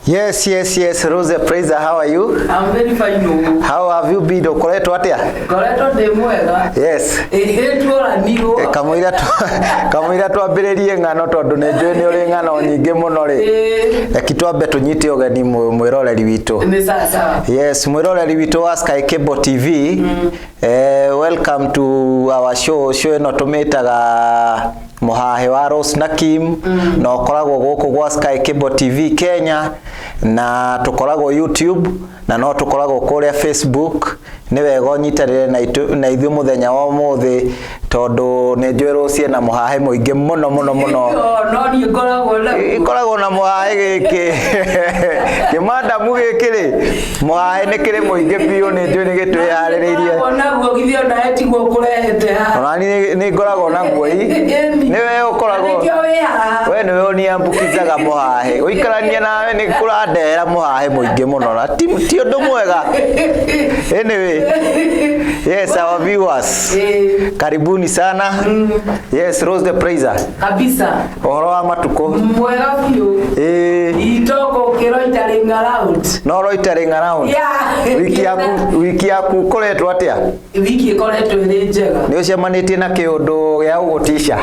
Yes, Rose Praiser, how are you? I'm very fine. Oh. How have you been? Ũkoretwo atĩa? Ngoretwo ndĩ mwega. Yes. Ĩhĩ tuoranirwo. Kamũira twambĩrĩrie ng'ano tondũ nĩ njũĩ nĩ ũrĩ ng'ano nyingĩ mũno rĩ. Reki twambe tũnyite ũgeni mwĩroreri witũ. Nĩ sawa sawa. Yes, mwĩroreri witũ wa Sky Cable TV. Welcome to our show. Show ĩno tũmĩtaga Mũhahĩ wa Rose na Kim, na ũkoragwo gũkũ gwa Sky Cable TV Kenya, na tũkoragwo YouTube na no tũkoragwo kũrĩa Facebook. Nĩ wega ũnyitanĩre na ithuĩ mũthenya wa ũmũthĩ tondũ nĩ njũĩ Rose ena mũhahĩ mũingĩ mũno mũno mũno. Oh, no niĩ ngoragwo naguo. Ikoragwo na mũhahĩ gĩkĩ kĩmandamu gĩkĩ rĩ, mũhahĩ nĩ kĩrĩ mũingĩ biũ, nĩ njũĩ nĩ gĩtwĩharĩrĩirie. Ngoragwo naguo githĩ ona tiguo kũrehete haha. Ona niĩ nĩ ngoragwo naguo i nĩwe ũkoragwo. Nĩkĩo wĩ haha. We nĩwe ũniambukizaga mũhahĩ, ũikarania nawe nĩ kũrandehera mũhahĩ mũingĩ mũno na ti ũndũ mwega. Anyway, yes, our viewers, karibuni sana. Yes, Rose the Praiser. Kabisa. Ũhoro wa matukũ? Mwega biũ. Itoko kĩroita around. No loitering around. Yeah. Wiki yaku ũkoretwo atĩa? Wiki ĩkoretwo ĩrĩ njega. Nĩ ũcemanĩtie na kĩũndũ gĩa gũgũtica?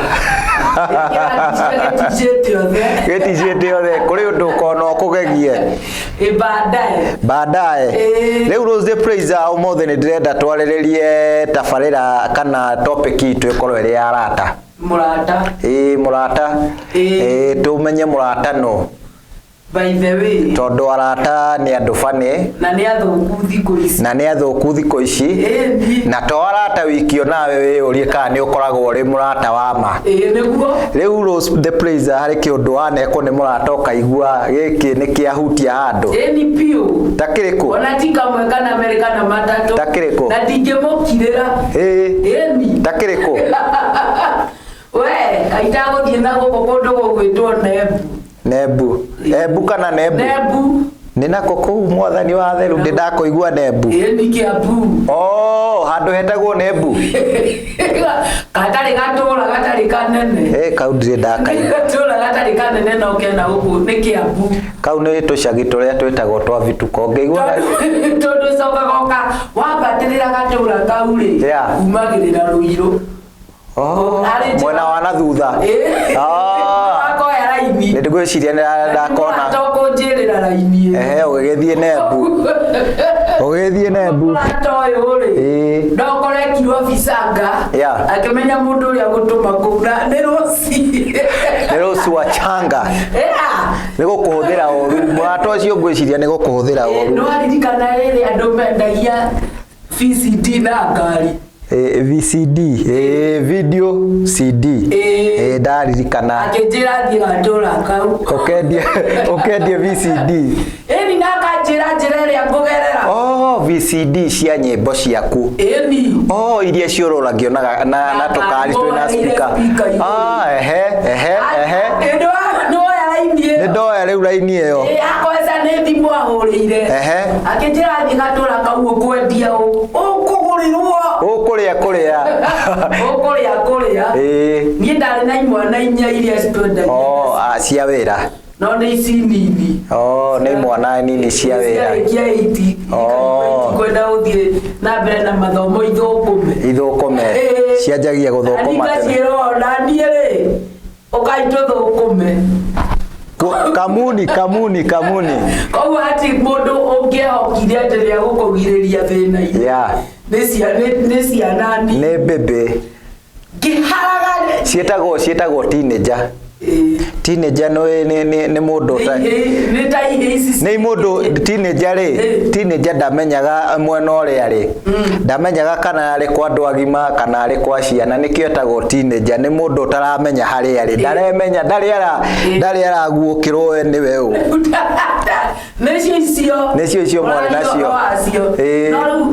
Gĩticĩte othe. Gĩticĩte othe, kũrĩ ũndũ ũkona ũkũgegie. Ĩ baadaye. Baadaye. Rĩu Rose the Praiser, ũmũthĩ nĩ ndĩrenda twarĩrĩrie tabarĩra kana topic itũ ĩkorwo ĩrĩ ya arata. Mũrata. Ĩĩ, mũrata. Ĩĩ, tũmenye mũrata no. By the way. Tondũ arata nĩ andũ bani. Na nĩ athũku thikũ ici. Na nĩ athũku thikũ ici. Na to arata wiki, onawe wĩyũrie kana nĩ ũkoragwo ũrĩ mũrata wa ma. Ĩĩ, nĩguo. Rĩu Rose the Praiser, harĩ kĩũndũ wanekwo nĩ mũrata ũkaigua gĩkĩ nĩ kĩahutia handũ? Ĩni biũ. Ta kĩrĩkũ? Ona ti kamwe kana merĩ kana matatũ. Ta kĩrĩkũ? Na ndingĩmũkirĩra. Ĩni. Ta kĩrĩkũ? We kaitagũthiĩ na gũkũ kũndũ gũgwĩtwo Nebu. Nebu, Ebu kana Nebu? Nebu. Nĩ nako kũu, mwathani wa theru, ndĩ ndakũigua Nebu. Ĩni, Kĩambu. Oh, handũ hetagwo Nebu. Gatarĩ gatũra gatarĩ kanene. Kau ndirĩ ndakaigua. Gatũra gatarĩ kanene no kena gũkũ nĩ Kĩambu. Kau nĩ tũcagi tũrĩa twĩtagwo twa vituko ngĩigua. Tondũ cokaga ũka wambatĩrĩra gatũra kau rĩ, umagĩrĩra Rũirũ. Oh, Harĩ njĩra- mwena wa na thutha. Ĩĩ. Ah. Wakoya raini. Nĩ ndĩgwĩciria nĩ ndakona. Tokũnjĩrĩra raini ĩyo. Ehe, ũgĩgĩthiĩ Nebu, ũgĩgĩthiĩ Nebu. Mũrata ũyũ rĩ, ndokorekirwo bisanga, akĩmenya mũndũ ũrĩa gũtũma kũu na nĩ Rũci. Nĩ Rũci wa changa. Nĩ gũkũhũthĩra ũru mũrata ũcio, ngwĩciria nĩ gũkũhũthĩra ũru. No aririkana rĩrĩ andũ mendagia VCD na ngari? VCD, video CD. Ndaririkana. Akĩnjĩra thiĩ gatũra kau. Ũkendie VCD. Ĩni, na akanjĩra njĩra ĩrĩa ngũgerera. Oh, VCD cia nyĩmbo ciaku. Ĩni. Oh, iria ciũrũragio na tũkari twĩna speaker. Speaker igũrũ. Ah, ehe ehe ehe. Nĩwoya raini ĩyo? Nĩ ndoya rĩu raini ĩyo. Ĩ, akoeca nĩ thimũ ahũrĩire. Akĩnjĩra thiĩ gatũra kau ũkwendia ũ ũkũgũrĩrwo. Ũkũrĩa kũrĩa. Ũkũrĩa kũrĩa. Niĩ ndarĩ na imwana inya iria citwendagia. Oh, ah, cia wĩra. No nĩ ici nini. Oh, nĩ mwana nini cia wĩra. Ciarĩkia 8. Kwenda gũthiĩ na mbere na mathomo ithũkũme. Ithũkũme. Cianjagia gũthũkũma tene. Ngacĩra ona niĩ rĩ, ũkai tũthũkũme. Kamuni kamuni kamuni. Koguo hati mũndũ ũngĩehokire atĩ nĩegũkũgirĩria thĩna-inĩ. Nĩ ciana nini. Nĩ mbĩmbĩ. Ngĩharaga. Ciĩtagwo teenager. Teenager nĩ mũndũ Nĩ ta ihĩ ici. Nĩ mũndũ teenager rĩ, teenager ndamenyaga mwena ũrĩa arĩ, ndamenyaga kana arĩ kwa andũ agima kana arĩ kwa ciana. Nĩkĩo etagwo teenager, nĩ mũndũ ũtaramenya harĩa arĩ, ndaremenya, ndarĩ araguũkĩrwo we nĩwe ũ. Nĩcio icio. Nĩcio icio mwarĩ nacio. Ũraria ũhoro wacio. No rĩu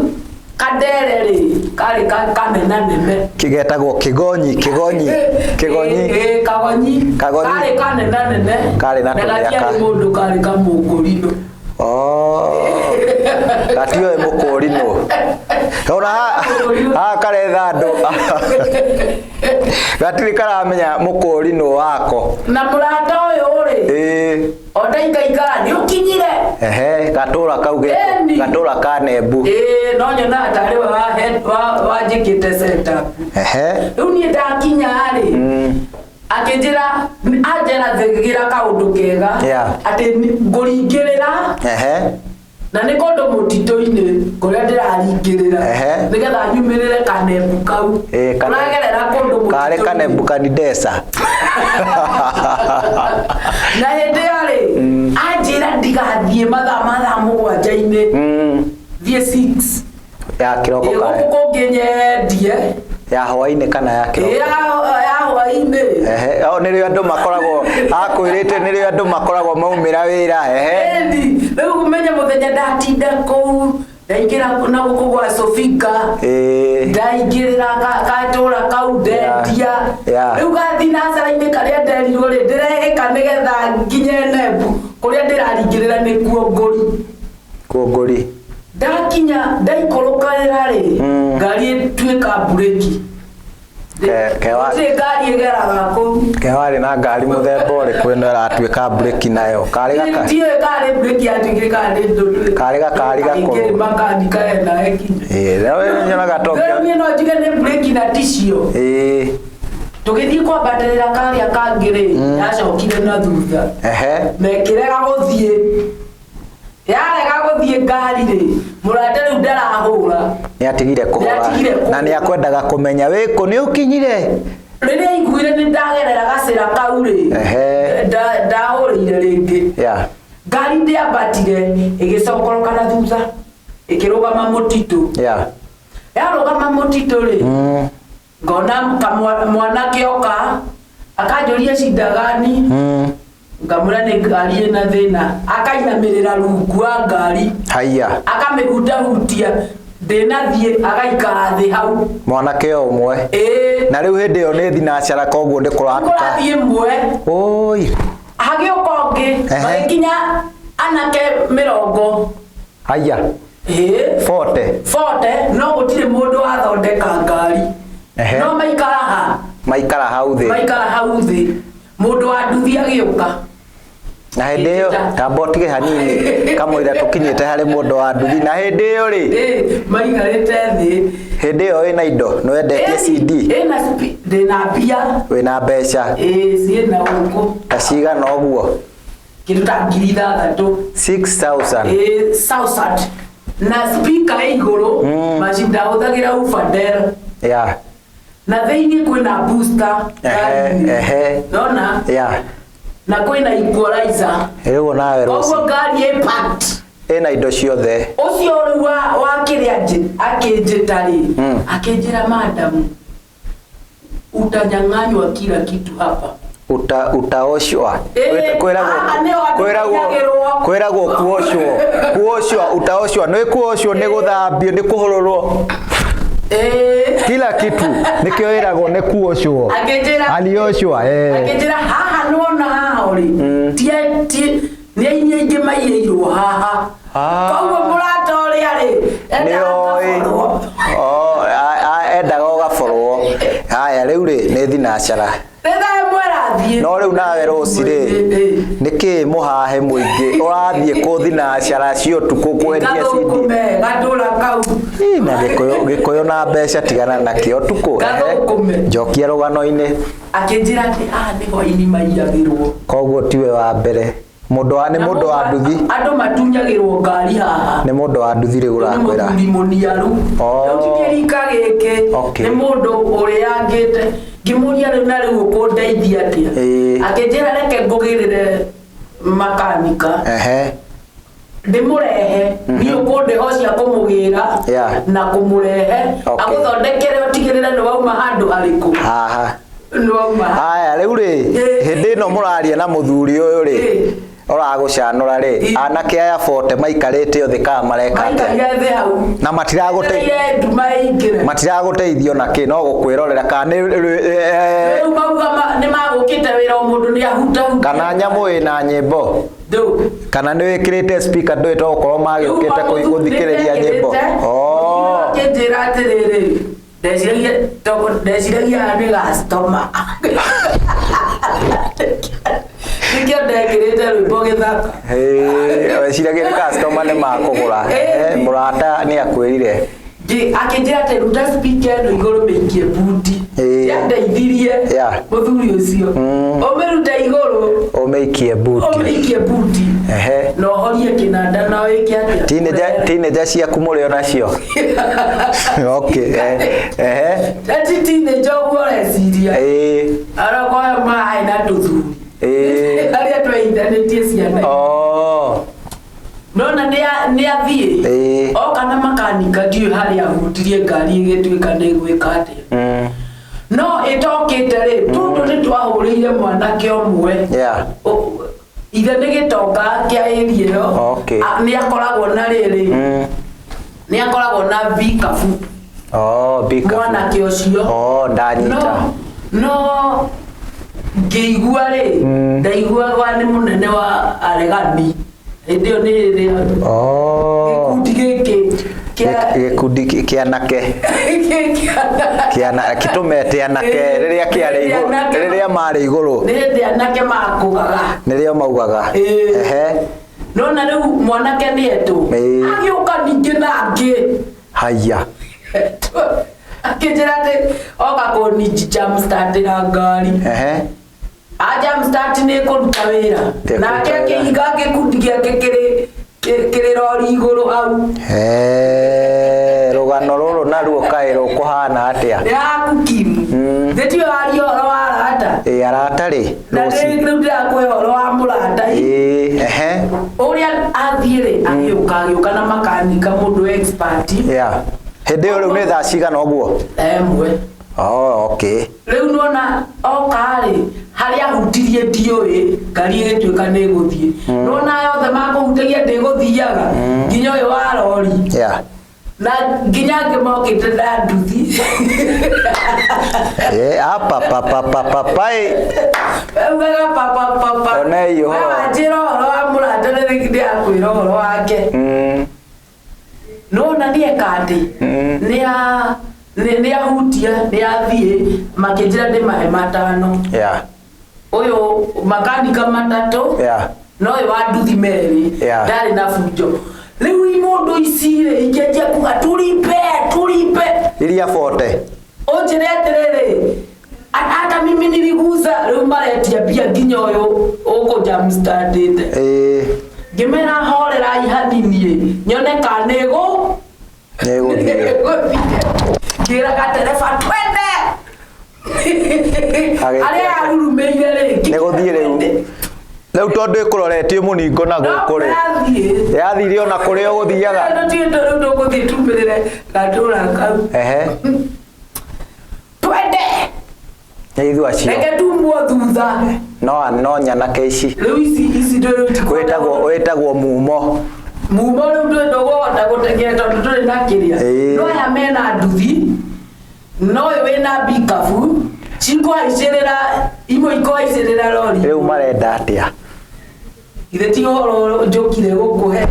kandere rĩ, karĩ kanenanene. Kĩgetagwo kĩgonyi kĩgonyi kĩgonyi. Ĩĩ, kagonyi. Kagonyi. Karĩ kanenanene. Karĩ na na tũmĩaka. gatiarĩ mũndũ, karĩ kamũkũrinũ. Oh. Gatioĩ mũkũri nũ. Ona haha karetha andũ. Gatirĩ karamenya mũkũri nũ wako. Na mũrata ũyũ rĩ, Ĩĩ. o ndaikaikara nĩ ũkinyire. Ehe, gatũra kau getwo Ĩni. gatũra ka Nembu. Ĩĩ, no nyonaga tarĩ we wanjĩkĩte setup. Ehe. Rĩu niĩ ndakinya rĩ, akĩnjĩra anjerathĩgĩra kaũndũ kega atĩ ngũringĩrĩra na nĩ kũndũ mũtitũ-inĩ kũrĩa ndĩraringĩrĩra nĩgetha nyumĩrĩre kanembu kau. Ĩĩ, Ũragerera kũndũ karĩ mũtitũ-inĩ. Kanebukadineza. Na hĩndĩ ĩyo rĩ, anjĩra ndigathiĩ mathaa mathaa mũgwanja-inĩ, thiĩ 6 Ya kĩroko Ĩĩ, kana gũkũ kũngĩ nyendie. Ya hwaĩ-inĩ kana ya kĩroko? Ĩĩ, ya hwaĩ-inĩ. Ehe, o nĩrĩo andũ makoragwo akwĩrĩte nĩrĩo andũ makoragwo maumĩra wĩra. Ehe. Ĩni, rĩu ũmenye mũthenya ndatinda kũu, ndaingĩra na gũkũ gwa Sofika, Ĩĩ. ndaingĩrĩra gatũra kau ndendia. Rĩu gathinacara-inĩ karĩa nderirwo rĩ, ndĩrehĩka nĩgetha nginye Nembu kũrĩa ndĩraringĩrĩra nĩkuo ngũri. Kuo ngũri. Ndakinya ndaikũrũkanĩra rĩ, ngari ĩtuĩka mburĩki. Gũtirĩ ngari ĩgeraga kũu. Kewarĩ na ngari mũthemba ũrĩkũ ĩno ĩratuĩka mburĩki nayo? Karĩ gaka Ndiũĩ karĩ mburĩki yatuĩkire kana nĩ ndũ- Karĩ gakari gakũrũ. Kaingĩrĩ makanika ena ekinya. Ĩĩ, no nyonaga to Rĩu niĩ no njuge nĩ mburĩki na ticio. Ĩĩ. Tũgĩthiĩ kwambatĩrĩra karĩa kangĩ rĩ, yacokire na thutha. Ehe. Na ĩkĩrega gũthiĩ. Yarega gũthiĩ ngari rĩ, mũrata rĩu ndarahũra. Nĩatigire kũhũra. Nĩatigire kũhũra. Na nĩakwendaga kũmenya wĩkũ nĩ ũkinyire. Rĩrĩa aiguire nĩ ndagerera gacĩra kau rĩ, ndahũrĩire rĩngĩ. Ngari ndĩambatire, ĩgĩcokoroka na thutha, ĩkĩrũgama mũtitũ. Yarũgama mũtitũ rĩ, ngona mwanake oka, akanjũria cinda gani, ngamwĩra nĩ ngari ĩna thĩna, akainamĩrĩra rungu wa ngari. Haiya. Akamĩhutahutia, ndĩnathiĩ, agaikara thĩ hau. Mwanake o ũmwe. Ĩĩ. Na rĩu hĩndĩ ĩyo nĩ thinacara koguo nĩ kũratuka. Kũrathiĩ ĩmwe. Oi. Hagĩũka ũngĩ, magĩkinya anake mĩrongo. Haiya. Ĩĩ. 40. 40, no gũtirĩ mũndũ wathondeka ngari. No maikara ha? Maikara hau thĩ. Maikara hau thĩ. Mũndũ wa nduthi agĩũka. Na hĩndĩ ĩyo tamba ũtige hanini kamũira tũkinyĩte harĩ mũndũ wa nduthi. Na hĩndĩ ĩyo rĩ? Ĩĩ, maikarĩte thĩ. Hĩndĩ ĩyo wĩna indo, nĩ wendetie CD? Ĩna ndĩna mbia. Wĩna mbeca? Ĩĩ, ciĩna gũkũ. Ta cigana ũguo? Kĩndũ ta ngiri ithathatũ. 6,000. Ĩĩ, thousand. Na speaker ĩ igũrũ, machine ndahũthagĩra Ufadel. Na thĩinĩ kwĩna booster ngari-inĩ. Nona? Na kwĩna equalizer. Rĩu nawe Rose. Koguo ngari ĩ packed. Ĩna indo ciothe. Ũcio rĩu wa kĩrĩa akĩnjĩta rĩ, akĩnjĩra madam, utanyang'anywa kila kitu hapa. Utaoshwa. Haha nĩho andũ mainagĩrwo. Kwĩragwo kuoshwo. Kuoshwa, utaoshwa. Nĩ kuoshwo, nĩ gũthambio, nĩ kũhũrũrwo. Kila kitu nĩkĩo ĩragwo nĩ kuoshwo. Alioshwa, Akĩnjĩra haha nĩwona haha ũrĩ. Nĩ aini aingĩ maiyĩirwo haha. Koguo mũrata ũrĩa rĩ, endaga Nĩoĩ. ũgaborwo. Oh, endaga ũgaborwo. Haya, rĩu rĩ, nĩ thinacara. Nĩ thaa ĩmwe ĩrathiĩ. No rĩu nawe Rose rĩ, nĩkĩ mũhahe mũingĩ ũrathiĩ kũ thinacara cia ũtukũ kwendia CD? Gathũkũme, gatũra kau. Ĩ, na gĩkũyũ na mbeca tigana nakĩo ũtukũ. Gathũkũme. Njokia rũgano-inĩ. Akĩnjĩra atĩ haha nĩho aini maiyagĩrwo. Koguo tiwe wa mbere. Mũndũ wa, nĩ mũndũ wa nduthi. Andũ matunyagĩrwo ngari haha. Nĩ mũndũ wa nduthi rĩu Nĩ ũrakwĩra. mũthuri mũniaru. Rĩu ti kĩrika gĩkĩ. Nĩ mũndũ ũrĩangĩte. Ngĩmũria rĩu na rĩu ũkũndeithia atĩa? Akĩnjĩra reke ngũgĩrĩre makanika. Ndĩmũrehe. Niĩ ũkũndĩha cia kũmũgĩra na kũmũrehe. Agũthondekere ũtigĩrĩre nĩ wauma handũ harĩkũ. Haha. Nĩ wauma. Haya, rĩu rĩ, hĩndĩ ĩno mũraria na mũthuri ũyũ rĩ, ũragũcanũra rĩ, anake aya 40 maikarĩte othe kana mareka atĩa? Maikarire thĩ hau. Na Metereire nduma ĩingĩre. matiragũteithio na kĩ, no gũkwĩrorera kana nĩ, Rĩu mauga nĩ magũkĩte wĩra o mũndũ nĩ ahutahutia. Kana nyamũ ĩna nyĩmbo. Ndũ. Kana nĩ wĩkĩrĩte speaker ndũĩ to gũkorwo magĩũkĩte gũthikĩrĩria nyĩmbo. Oh. Akĩnjĩra atĩrĩrĩ, ndeciragia tondũ ndeciragia aya nĩ customer. Nĩkĩo ndekĩrĩte rwĩmbo gĩthaka. Hey, weciragia nĩ customer nĩ makũgũra. Ĩĩ. Mũrata nĩ akwĩrire. Akĩnjĩra atĩ ruta speaker ĩno igũrũ mĩikie buti. Ĩĩ. Yandeithirie mũthuri ũcio. Ũmĩrute igũrũ. Ũmĩikie buti. Ũmĩikie buti. Ehe. Na ũhorie kĩnanda na wĩke atĩa? Teenager, teenager ciaku mũrĩ o nacio. Okay. Ehe. Ati teenager ũguo ũreciria. Ĩĩ. Arokoyo maĩ na tũthuri. Ĩĩ. Arĩa tweithanĩtie ciana. Oh. Nona nĩ athiĩ. Ĩĩ. Oka na makanika ndiũĩ harĩa ahutirie ngari ĩgĩtuĩka nĩ ĩgwĩka atĩa. No ĩtokĩte rĩ, tondũ nĩ twahũrĩire mwanake ũmwe. Ithe nĩ gĩtonga kĩa area ĩyo. Okay. Nĩ akoragwo na rĩrĩ. Nĩ akoragwo na vikabu. Oh, vikabu. Mwanake ũcio. Oh, ndanyita. No ngĩigua rĩ, ndaiguaga nĩ mũnene wa aregani. Hĩndĩ ĩyo nĩ rĩrĩa Oh. gĩkundi gĩkĩ kĩa Gĩkundi kĩa anake. Kĩa kĩtũmete anake rĩrĩa kĩarĩ igũrũ, rĩrĩa marĩ igũrũ. Nĩ hĩndĩ anake makũgaga. Nĩrĩo maugaga. Ehe. Nona rĩu mwanake nĩ etwo. Agĩũka ningĩ na angĩ. Haya. Akĩnjĩra atĩ oka kũni jumpstart-ĩra ngari. Ehe. A jumpstart nĩ ĩkũruta wĩra. Nake akĩiga gĩkundi gĩake kĩrĩ rori igũrũ hau. Rũgano rũrũ naruo kaĩ rũkũhana atĩa? Nĩ haku Kimu. Nĩ tiwe waria ũhoro wa arata. Ĩĩ arata rĩ. Na rĩu ndĩrakũhe ũhoro wa mũrata. Ĩĩ ehe. Ũrĩa athiĩ rĩ, agĩũka na makanika mũndũ expert. Yeah. Hĩndĩ ĩyo rĩu nĩ thaa cigana ũguo? Ĩmwe. Oh, okay. Rĩu nĩwona oka rĩ, harĩa ahutirie ndiũĩ, ngari ĩgĩtuĩka nĩ ĩgũthiĩ. Nĩwona aya othe makũhutagia ndĩgũthiaga, nginya ũyũ wa rori. Yeah. Na nginya angĩ mokĩte na nduthi. Apa pa pa pa pa pa. Ugaga pa pa pa pa. Onei ũhoro. We wanjĩra ũhoro wa mũrata na rĩngĩ ndĩrakwĩra ũhoro wake. Nĩwona nĩeka atĩ, nĩ ahutia, nĩ athiĩ, makĩnjĩra ndĩmahe matano. Yeah. Ũyũ makanika matatũ. Yeah. No ũyũ wa nduthi merĩ. Yeah. Ndarĩ na bunjo. Rĩu imũndũ ici rĩ, ikĩanjia kuga tulipe, tulipe. Iria bote. Ũnjĩre atĩrĩrĩ, hata mimi niliguza, rĩu maretia mbia nginya ũyũ ũkũ jumpstart-ĩte. Ĩĩ. Ngĩmera horerai hanini, nyone kana nĩ Nĩgũthiĩ. Ngĩra gatereba twende. Arĩa arurumĩire rĩ, Nĩgũthiĩ rĩu. Rĩu tondũ ĩkũroretie mũningo na gũkũ rĩ. Yathire ona kũrĩa ũgũthiaga. Rĩu tũgũthiĩ tumĩrĩre gatũra kau. Ehe. Twende. Nĩ ithuĩ acio. Reke tumwo thutha. No nyanake ici. Rĩu ici ndũrĩ Wĩtagwo mumo. Mumo rĩu ndũĩ ndũgũhota gũteng'era tondũ ndũrĩ na kĩrĩa. No aya mena nduthi, no ũyũ wĩna bikabu, cikũhaicĩrĩra, imwe ikũhaicĩrĩra rori. Rĩu marenda atĩa? Githĩ ti ũhoro njũkire gũkũhe?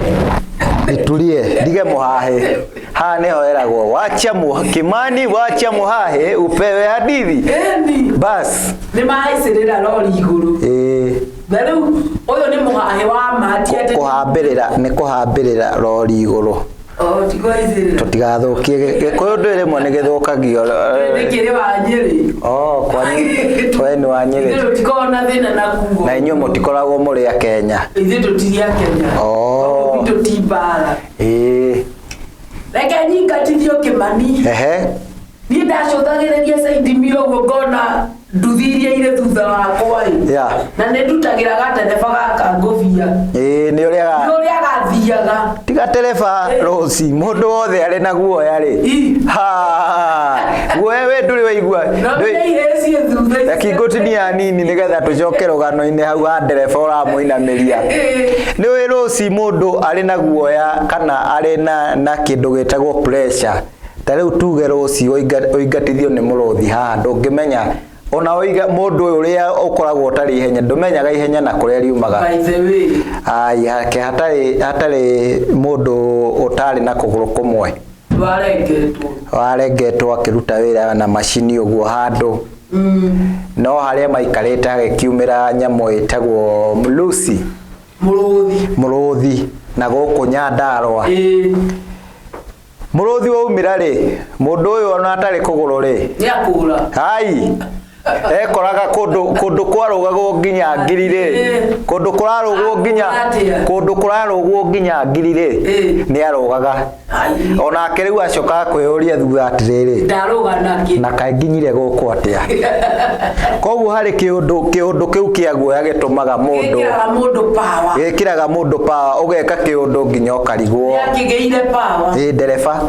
Nitulie, ndige mũhahe. Haha nĩho heragwo, wacha Kimani, wacha mũhahe upewe hadithi. Ĩni. Bas. Nĩ mahaicĩrĩra rori igũrũ. Ĩĩ. Na rĩu ũyũ nĩ mũhahe wa ma, ti atĩ Kũhambĩrĩra, nĩ kũhambĩrĩra rori igũrũ. Oh, ti kũhaicĩrĩra. Tũtigathũkie Gĩkũyũ ndũĩ rĩmwe nĩ gĩthũkagio. Nĩ kĩrĩ wa Nyĩrĩ. Oh, kwanyu we nĩ wa Nyĩrĩ. Ithuĩ tũtikoragwo na thĩna na kugo. Na inyuĩ mũtikoragwo mũrĩ a Kenya. Ithuĩ tũtirĩ a Kenya. Oh. Ithuĩ tũti mbara. Ĩĩ. Reke nyingatithio Kĩmani. Ehe. Niĩ ndacũthagĩrĩria side mirror ũguo ngona nduthi iria irĩ thutha wakwa ĩ. Yeah. Na nĩ ndutagĩra gatereba gaka ngũbia. Ĩĩ, nĩ ũrĩa Nĩ ũrĩa gathiaga. Tiga tereba Rose, mũndũ wothe arĩ na guoya rĩ. Ha. Guoya we ndũrĩ waigua. No nĩ ihĩĩ ciĩ thutha ici. Reke ngũtinia hanini nĩgetha tũcoke rũgano-inĩ hau ha ndereba ũramũinamĩria. Nĩ ũĩ Rose mũndũ arĩ na guoya kana arĩ na kĩndũ gĩtagwo pressure. Ta rĩu tuge Rose ũingatithio nĩ mũrũthi haha ndũngĩmenya Ona ũiga mũndũ ũyũ ũrĩa ũkoragwo ũtarĩ ihenya, ndũmenyaga ihenya na kũrĩa riumaga. By the way. Ai, hake hatarĩ hatarĩ mũndũ ũtarĩ na kũgũrũ kũmwe. Warengetwo. Warengetwo akĩruta wĩra na macini ũguo handũ. No harĩa maikarĩte hagĩkiumĩra nyamũ ĩtagwo Lucy. Mũrũthi. Mũrũthi na gũkũ Nyandarũa. Ĩĩ. Mũrũthi waumĩra rĩ, mũndũ ũyũ ona atarĩ kũgũrũ rĩ, Nĩakũra. Hai, ekoraga kũndũ kũndũ kwarũgagwo nginya ngiri rĩ, kũndũ kũrarũgwo nginya kũndũ kũrarũgwo nginya ngiri rĩ, nĩ arũgaga. Onake rĩu acokaga kwĩyũria thutha atĩrĩrĩ, Ndarũga nakĩ? Na kaĩ nginyire gũkũ atĩa? Koguo harĩ kĩũndũ kĩũndũ kĩu kĩa guoya gĩtũmaga mũndũ Gĩkĩraga mũndũ power. Gĩkĩraga mũndũ power, ũgeka kĩũndũ nginya ũkarigwo. Nĩakĩgĩire power. Ĩ ndereba.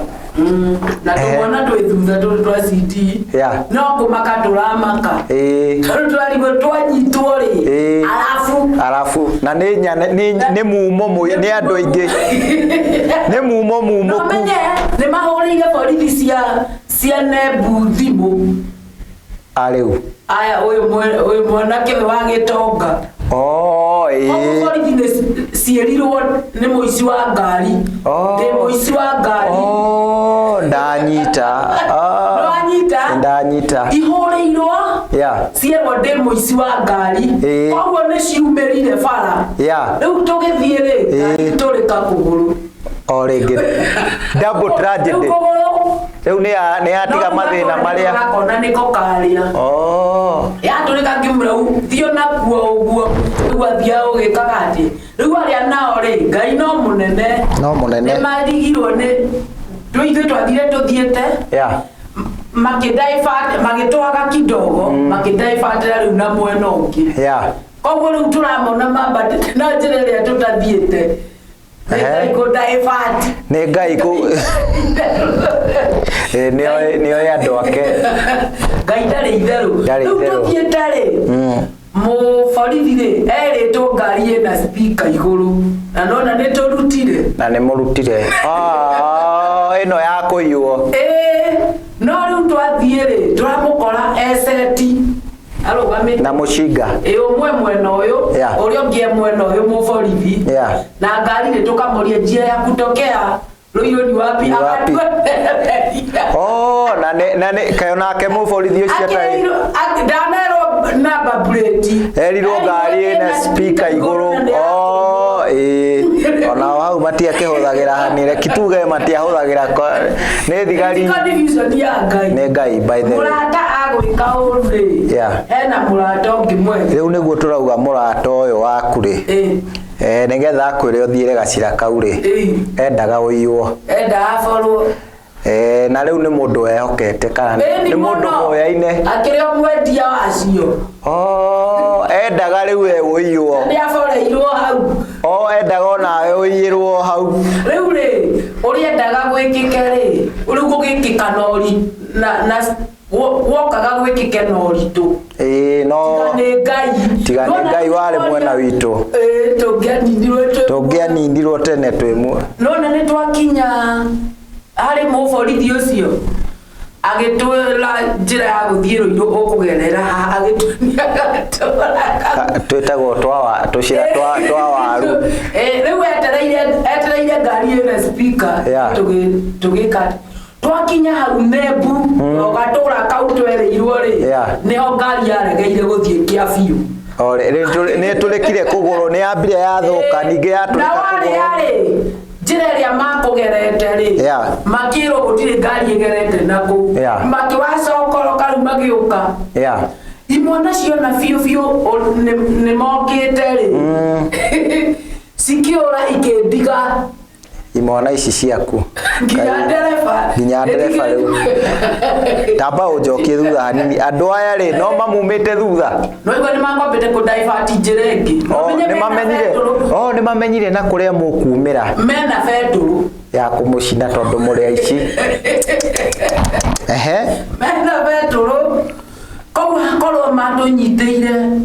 Na tũmwana twĩ thutha tũrĩ twa CD. No kũmaka tũramaka. Tondũ twarigwo twanyitwo rĩ. Arabu. Arabu na nĩ nĩ nĩ mumo nĩ andũ aingĩ. Nĩ mumo mumũku. No menye nĩ mahũrĩire borithi cia cia Nembu thimũ. Arĩu. Aya ũyũ mwanake ũyũ wa gĩtonga. Oh, ĩĩ. Koguo borithi nĩ ciĩrirwo nĩ mũici wa ngari. Oh. Ndĩ mũici wa ngari. Oh, ndanyita. Ah. Nĩwanyita? Ndanyita. Ihũrĩirwo. Yeah. Cierwo ndĩ mũici wa ngari. Ĩĩ. Koguo nĩ ciumĩrire bara. Yeah. Rĩu tũgĩthiĩ rĩ, ngari tũrĩka kũgũrũ. O rĩngĩ. Double tragedy. Rĩu kũgũrũ. Rĩu nĩ yatiga mathĩna marĩa. Gakona nĩko karĩa. Oh. Yatũrĩka ngĩmwĩra thiĩ nakuo ũguo. Rĩu athiaga ũgĩkaga atĩ. Rĩu arĩa nao rĩ, Ngai no mũnene. No mũnene. Nĩ marigirwo nĩ ithuĩ twathire tũthiĩte. Yeah. Makĩdivert magĩtwaga kidogo, makĩdivertĩra rĩu na mwena ũngĩ. Yeah. Koguo rĩu tũramona mambatĩte na njĩra ĩrĩa tũtathiĩte. Nĩ Ngai kũ divert. Nĩ Ngai kũ nĩoĩ andũ ake. Ngai ndarĩ itherũ. Ndarĩ Rĩu itherũ. tũthiĩte rĩ, mũborithi rĩ, erĩtwo ngari ĩna speaker igũrũ. Na nona nĩ tũrutire. Na nĩ mũrutire. Ah, ĩno ya kũiywo. Ĩĩ, no rĩu twathiĩ rĩ, tũramũkora eseti. Arũgamĩte. Na mũcinga. Ĩ ũmwe mwena ũyũ, ũrĩa ũngĩ e mwena ũyũ mũborithi. Na ngari rĩ tũkamũria njia ya kutokea Ruiru ni wapi? Ni wapi? Oh, na nĩ na nĩ kaĩ onake mũborithi ũcio atarĩ. Ndanerwo number plate. Erirwo ngari ĩna speaker igũrũ. Oh, ĩĩ. Onao hau matiakĩhũthagĩra hanini. Reke tuge matiahũthagĩra nĩ thigari. Ti confusion ya Ngai. Nĩ Ngai by the way. Mũrata agwĩka ũru rĩ. Hena mũrata ũngĩ mwega. Rĩu nĩguo tũrauga mũrata ũyũ waku rĩ. Nĩgetha akwĩre ũthiĩre gacĩra kau rĩ. Endaga ũiywo. Endaga aborwo. Na rĩu nĩ mũndũ wehokete kana nĩ mũndũ moyaine. Akĩrĩ o mwendia wacio. Oh, endaga rĩu we ũiywo. Nĩ aboreirwo hau. Oh, endaga onawe ũiyĩrwo hau. Rĩu rĩ, ũrĩa endaga gwĩkĩke rĩ, rĩu gũgĩkĩka na na wokaga gwĩkĩke na ũritũ. Ĩĩ, no Tiga nĩ Ngai. Tiga nĩ Ngai warĩ mwena witũ. Ĩĩ, tũngĩaninirwo twĩ Tũngĩaninirwo tene twĩ muoyo. Nona nĩ twakinya harĩ mũborithi ũcio agĩtwĩra njĩra ya gũthiĩ Ruiru ũkũgerera haha, agĩtuonia gatũra. Twĩtagwo tũcĩra twa waru. Rĩu etereire ngari ĩna speaker, tũgĩka atĩ. Twakinya hau Nembu, o gatũra kau twerĩirwo rĩ, nĩho ngari yaregeire gũthiĩ kĩa biũ. O, nĩ tũrĩkire kũgũrũ, nĩ yambire yathũka, ningĩ yatũrĩka Na kũgũrũ. warĩa rĩ, njĩra ĩrĩa makũgerete rĩ, makĩrwo gũtirĩ ngari ĩgerete na kũu. Makĩwacokoroka rĩu magĩũka. Imwana ciona biũ biũ nĩ mokĩte rĩ. Cikĩũra ikĩndiga. Imwana ici ciaku. Nginya ndereba. Nginya ndereba rĩu. Tamba ũnjokie thutha hanini. Andũ aya rĩ, no mamumĩte thutha. No igua nĩ makwambĩte kũ divert njĩra ĩngĩ. Oh, Ũmenye nĩ mena mamenyire. betũrũ. Oh, nĩ mamenyire na kũrĩa mũkumĩra. Mena betũrũ. Ya kũmũcina tondũ mũrĩ aici. Ehe. Mena betũrũ. Koguo hakorwo matũnyitĩire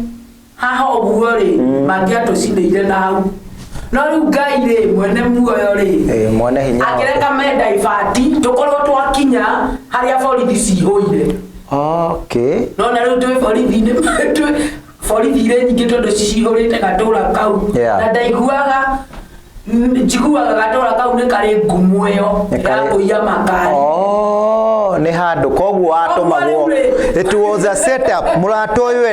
haha ũguo rĩ, mangĩatũcinĩire na hau. No rĩu Ngai rĩ, mwene muoyo rĩ, Mwene hinya. Akĩreka me divert, tũkorwo twakinya harĩa borithi cihũire. Okay. No na rĩu twĩ borithi-inĩ, twĩ borithi irĩ nyingĩ tondũ cihũrĩte gatũra kau. Na ndaiguaga, njiguaga gatũra kau nĩ karĩ ngumo ĩyo ya kũiya makari. Oh, nĩ handũ koguo watũmagwo. Koguo rĩu rĩ- It was a setup. Mũrata ũyũ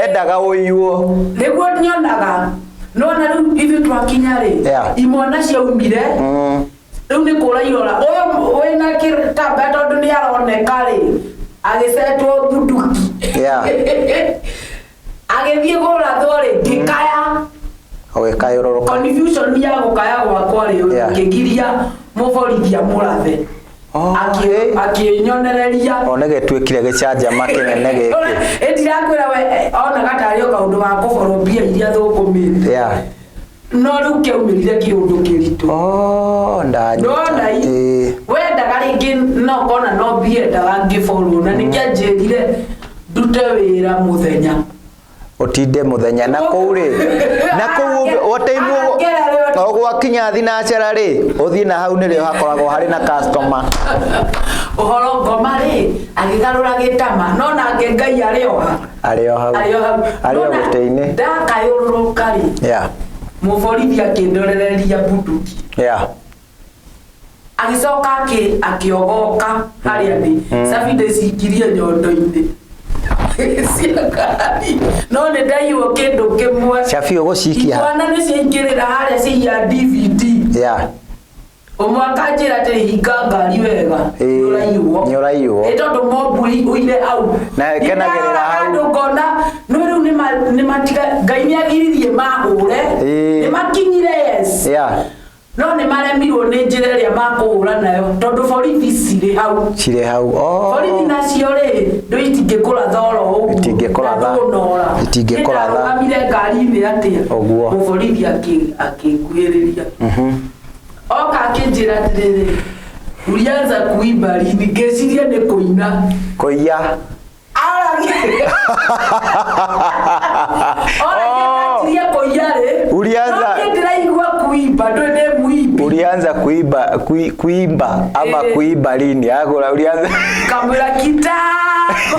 endaga ũiywo. Nĩguo nyonaga, no na rĩu ithuĩ twakinya rĩ, imwana ciaumire. Rĩu nĩ kũra irora ũyũ wĩna kĩtambaya, tondũ nĩ aroneka rĩ, agĩcetwo bunduki. Agĩthiĩ kũrathwo rĩ, ngĩkaya. Ũgĩkayũrũrũka. Confusion ya gũkaya gwakwa rĩ, ngĩgiria mũborithi amũrathe. Oh, Akĩnyonereria. O nĩ gĩtuĩkire gĩcanjama kĩnene gĩkĩ. Ĩndirakwĩra we, onaga tarĩ o kaũndũ ga kũborwo mbia iria thũkũmĩte. No rĩu kĩaumĩrire kĩũndũ kĩritũ. Oh, ndanyita. Ndona wendaga rĩngĩ no kona no mbia endaga ngĩborwo, na nĩkĩanjĩrire ndute wĩra mũthenya. Ũtinde mũthenya na kũu rĩ, na kũu wataimwo o gwakinya thinacara rĩ, ũthiĩ na hau nĩrĩo hakoragwo harĩ na customer. Ũhoro ngoma rĩ, agĩgarũra gĩtama, no nake Ngai arĩ o ha? Arĩ o hau. Arĩ o hau. Arĩ o Nona gĩtĩ-inĩ. Ndakayũrũrũka rĩ, mũborithi akĩndorereria bunduki. Agĩcoka akĩogoka harĩa ndĩ, cabi ndĩcikirie nyondo-inĩ cia ngari, no nĩ ndaiywo kĩndũ kĩmwe. Cabi ũgũcikia ha? Imwana nĩ ciaingĩrĩra harĩa ciaiya DVD. Ũmwe akanjĩra atĩ hinga ngari wega, nĩũraiywo. Nĩũraiywo. Ĩ tondũ mobu ũire hau. Na ĩkenagĩrĩra hau. Handũ ngona no rĩu nĩmatiga, Ngai nĩagiririe mahũre. Nĩmakinyire, yes. No nĩmaremirwo nĩ njĩra ĩrĩa makũhũra nayo tondũ borithi cirĩ hau. Cirĩ hau. Oh. Borithi nacio rĩ, ndũ itingĩkũratha oro ũguo. Itingĩkũratha. Na ndũnora. Itingĩkũratha. Nĩndarũgamire ngari-inĩ atĩa. Ũguo. Mũborithi akĩnguhĩrĩria. Oka akĩnjĩra atĩrĩrĩ, ulianza kuimba lini? Ngĩciria nĩ kũina. Kũiya. Aragia. Oragia ndanjirie kũiya rĩ. Ulianza- No niĩ ndĩraigua kuimba, ndũĩ nĩ mũimbi. Ulianza kuimba, kuimba ama kuimba lini? Agora ulianza. Kamwĩra kitambo.